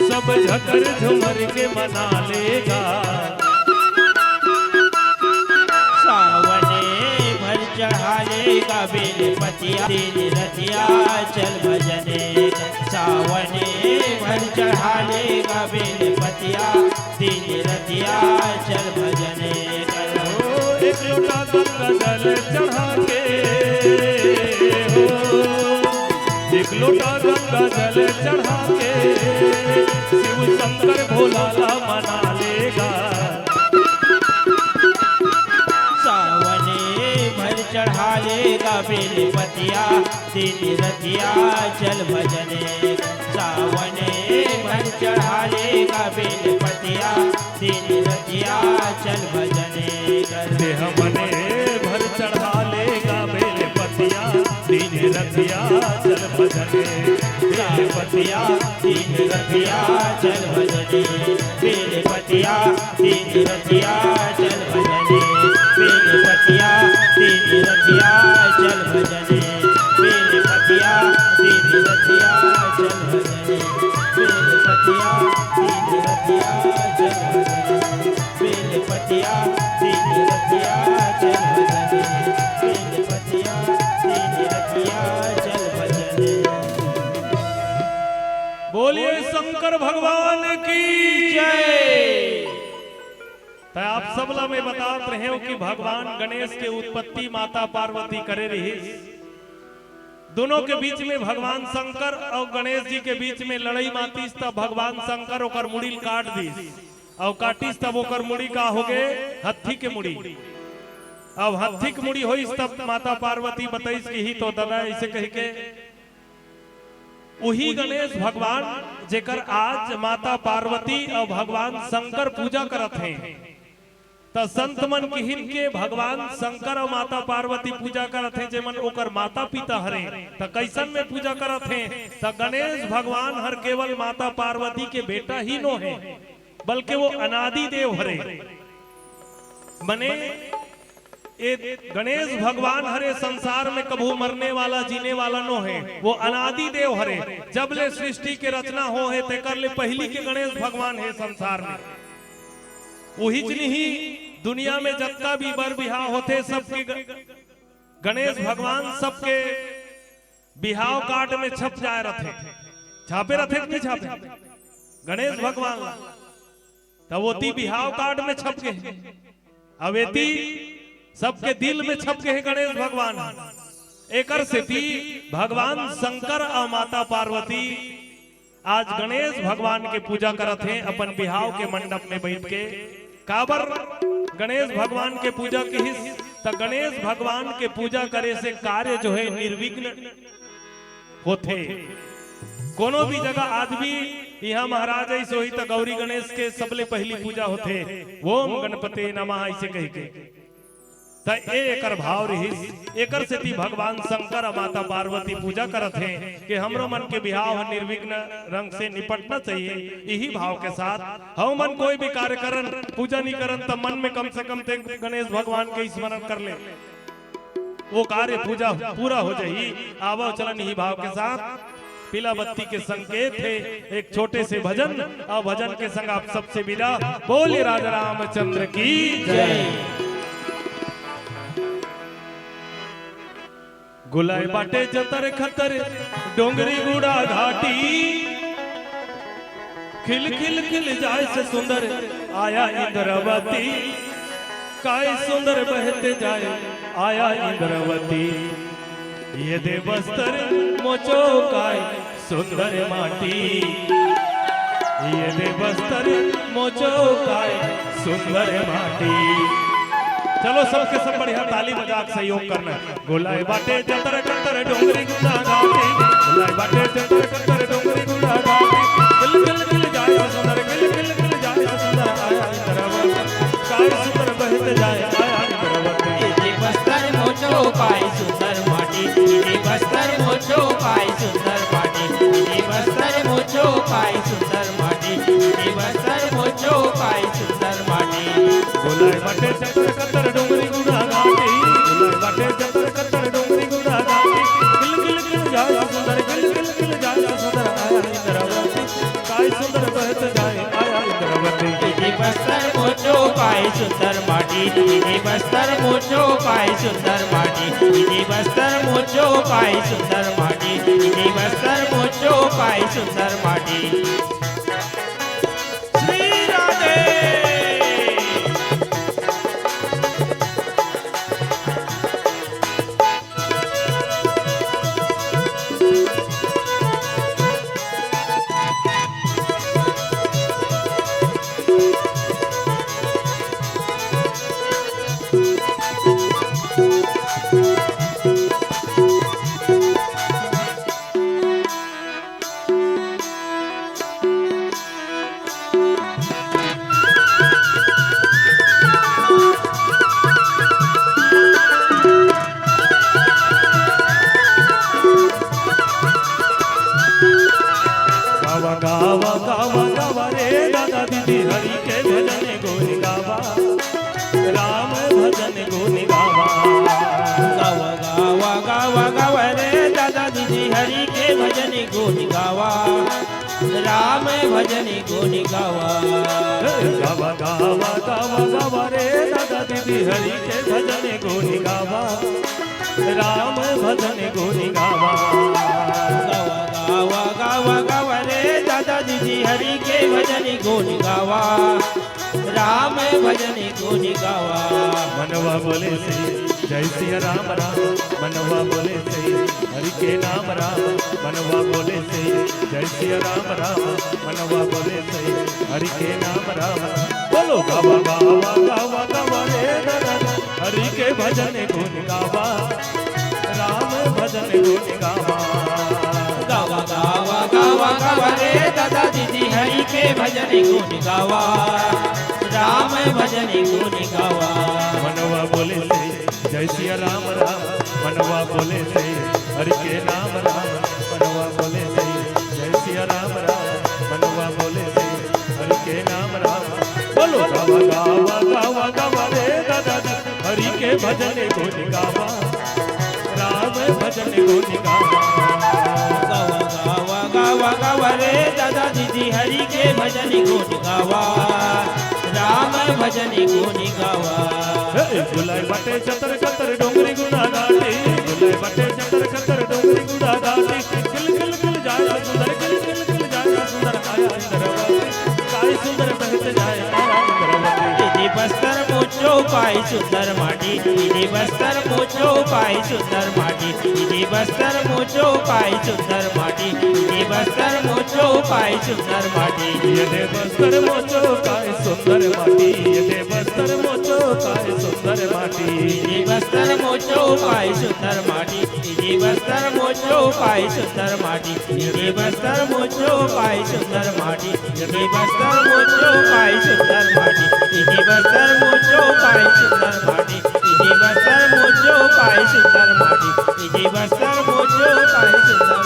सब झकर झुमर के मना लेगा। सावने भर चढ़ा लेगा बेल पतिया, दिन रतिया चल भजने का। सावने भर चढ़ा लेगा बेल पतिया, दिन रतिया चल भजने का। ओ, एक लोटा गंगा जल चढ़ा के, हो, एक लोटा गंगा जल चढ़ा के, शिव शंकर भोला ला मना लेगा। सावने भर चढ़ा लेगा बेल पतिया, दिन रतिया चल भजने। सावने भर चढ़ा लेगा बेल पतिया, दिन रतिया चल भजने कर। देह मने भर चढ़ा लेगा बेल पतिया, दिन रतिया चल भजने। बेल पतिया, दिन रतिया चल भजने। बेल पतिया, दिन रतिया चल भजने। बेल पतिया, दिन रतिया चल भजने। बेल पतिया, दिन रतिया चल भजने। बेल पतिया, दिन रतिया चल भजने। बेल पतिया, दिन रतिया चल भजने। बेल पतिया, दिन रतिया चल भजने। बोलिए शंकर भगवान की जय। त आप सब ला मैं बतात रहेंव कि भगवान गणेश के उत्पत्ति माता पार्वती करे रिहिस। दोनों के बीच में भगवान शंकर अउ गणेश जी के बीच में लड़ई मातिस, त भगवान शंकर ओकर मुड़ी ल काट दिस। अउ काटिस तब ओकर मुड़ी का होगे? हत्थी के मुड़ी। अब हत्थी के मुड़ी होइस तब माता पार्वती बतइस कि ही तो ददा अइसे कहिके। उही गणेश भगवान जेकर आज माता पार्वती अउ भगवान शंकर पूजा करत हें। त संत मन किहिन के भगवान शंकर अउ माता पार्वती पूजा करत हें, जेमन ओकर माता पिता हरे, त कइसन में पूजा करत हें? त गणेश भगवान हर केवल माता पार्वती के बेटा ही नो हे, बल्कि वो अनादि देव हरे। मने ए गणेश भगवान हरे संसार में कभू मरने वाला, जीने वाला नो हे, वो अनादि देव हरे। जब ले सृष्टि के रचना हो हे, तेकर ले पहिली के गणेश भगवान हे संसार में। उही जनी ही दुनिया में जतका भी बर बिहाव होथे, सबके ग-, गणेश भगवान सबके बिहाव कार्ड में छप जाए रथे। छापे रथे कि नहीं छापे? गणेश भगवान ला। त ओती बिहाव कार्ड में छप गे, अब एती सबके दिल में छप गे हे गणेश भगवान। एकर सेती भगवान शंकर अउ माता पार्वती आज गणेश भगवान के पूजा करत हें अपन बिहाव के मंडप में बइठ के। काबर गणेश भगवान के पूजा किहिस? त गणेश भगवान के पूजा करे से कार्य जो हे निर्विघ्न होथे। कोनो भी जगह आदमी इहाँ महाराज अइसे होही त गौरी गणेश के सबले पहिली पूजा होथे, ओम गणपते नमः अइसे कहिके। त ए एकर भाव रिहिस, एकर सेती भगवान शंकर अउ माता पार्वती पूजा करत हें कि हमरो मन के बिहाव ह निर्विघ्न रंग से निपटना चाहिए। इही भाव के साथ हम मन कोई भी कार्य करन, पूजा नहीं करन, त मन में कम से कम ते गणेश भगवान के स्मरण कर ले, वो कार्य पूजा पूरा हो जाही। आवव चलन इही भाव के साथ। पीला बत्ती के संकेत हे एक छोटे से भजन, अउ भजन के संग आप सबसे विदा। बोलिए राजा रामचंद्र की जय। गुलाय बाटे जतर खतर डोंगरी गुड़ा घाटी, खिल खिल खिल जाए से सुंदर आया इंद्रावती, काय सुंदर बहते जाए आया इंद्रावती, ये दे बस्तर मोचो काय सुंदर माटी। ये दे बस्तर मोचो काय सुंदर माटी। चलो, सबके सब बढ़िया ताली बजा के सहयोग करना। गोलाई बाटे जतर कतर डोंगरी गुना घाटी, गोलाई बाटे जतर कतर डोंगरी गुना घाटी। गिल गिल गिल जाए सुंदर, गिल गिल गिल जाए सुंदर, आया इंद्रवती। काय सुंदर बहत जाए, आया इंद्रवती। ये दे बस्तर मोचो काय सुंदर माटी, ये दे बस्तर मोचो काय सुंदर माटी, ये दे बस्तर मोचो काय सुंदर माटी, ये दे बस्तर मोचो काय सुंदर माटी। गोलाई बाटे जतर कतर डोंगरी गुना घाटी, गोलाई बाटे जतर कतर डोंगरी गुना घाटी। गिल गिल गिल जाए सुंदर, गिल गिल गिल जाए सुंदर, आया इंद्रवती। काय सुंदर बहत जाए, आया इंद्रवती। ये दे बस्तर मोचो काय सुंदर माटी, ये दे बस्तर मोचो काय सुंदर माटी, ये दे बस्तर मोचो काय सुंदर माटी, ये दे बस्तर मोचो काय सुंदर माटी। श्री राधे। गावा गावा गावा गावा रे दादा दीदी, हरि के भजन गुन गावा, राम भजन गुन गावा। गावा गावा गावा गावा रे दादा दीदी, हरि के भजन गुन गावा, राम भजन गुन गावा। गावा गावा गावा गावा रे दादा दीदी, हरि के भजन गुन गावा, राम भजन गुन गावा। गावा गावा गावा गावा रे दादा दीदी, हरि के भजन गुन गावा, राम भजन गुन गावा। मनवा बोले से जय सिया राम राम, मनवा बोले से हरि के नाम राम, मनवा बोले से जय सिया राम राम, मनवा बोले से हरि के नाम राम। बोलो गावा गावा गावा गावा रे दादा, हरि के भजन गुन गावा, राम भजन गुन गावा। गावा गावा गावा गावा रे दादा दीदी, हरि के भजन गुन गावा, राम भजन गुन गावा। मनवा बोले से जय सिया राम राम, मनवा बोले से हरि के नाम राम, मनवा बोले से जय सिया राम राम, मनवा बोले से हरि के नाम राम। बोलो गावा गावा गावा गावा रे दादा, हरि के भजन गुन गावा, राम भजन गुन गावा। गावा गावा गावा गावा रे दादा दीदी, हरि के भजन गुन गावा, राम भजन गुन गावा। हे, गुलाई बाटे जतर कतर डोंगरी गुना घाटी, गुलाई बाटे जतर कतर डोंगरी गुना घाटी। गिल गिल गिल जाए सुंदर, गिल गिल गिल जाए सुंदर, आया इंद्रवती। काय सुंदर बहत जाए, आया इंद्रवती। ये दे बस्तर मोचो काय सुंदर माटी, ये दे बस्तर मोचो काय सुंदर माटी, ये दे बस्तर मोचो काय सुंदर माटी, ये दे बस्तर मोचो काय सुंदर माटी। ये दे बस्तर मोचो काय सुंदर माटी, ये दे बस्तर मोचो काय सुंदर माटी। ये दे बस्तर मोचो काय सुंदर माटी, ये दे बस्तर मोचो काय सुंदर माटी, ये दे बस्तर मोचो काय सुंदर माटी, ये दे बस्तर मोचो काय सुंदर माटी, ये दे बस्तर मोचो काय सुंदर माटी, ये दे बस्तर मोचो काय सुंदर माटी, ये दे बस्तर मोचो काय सुंदर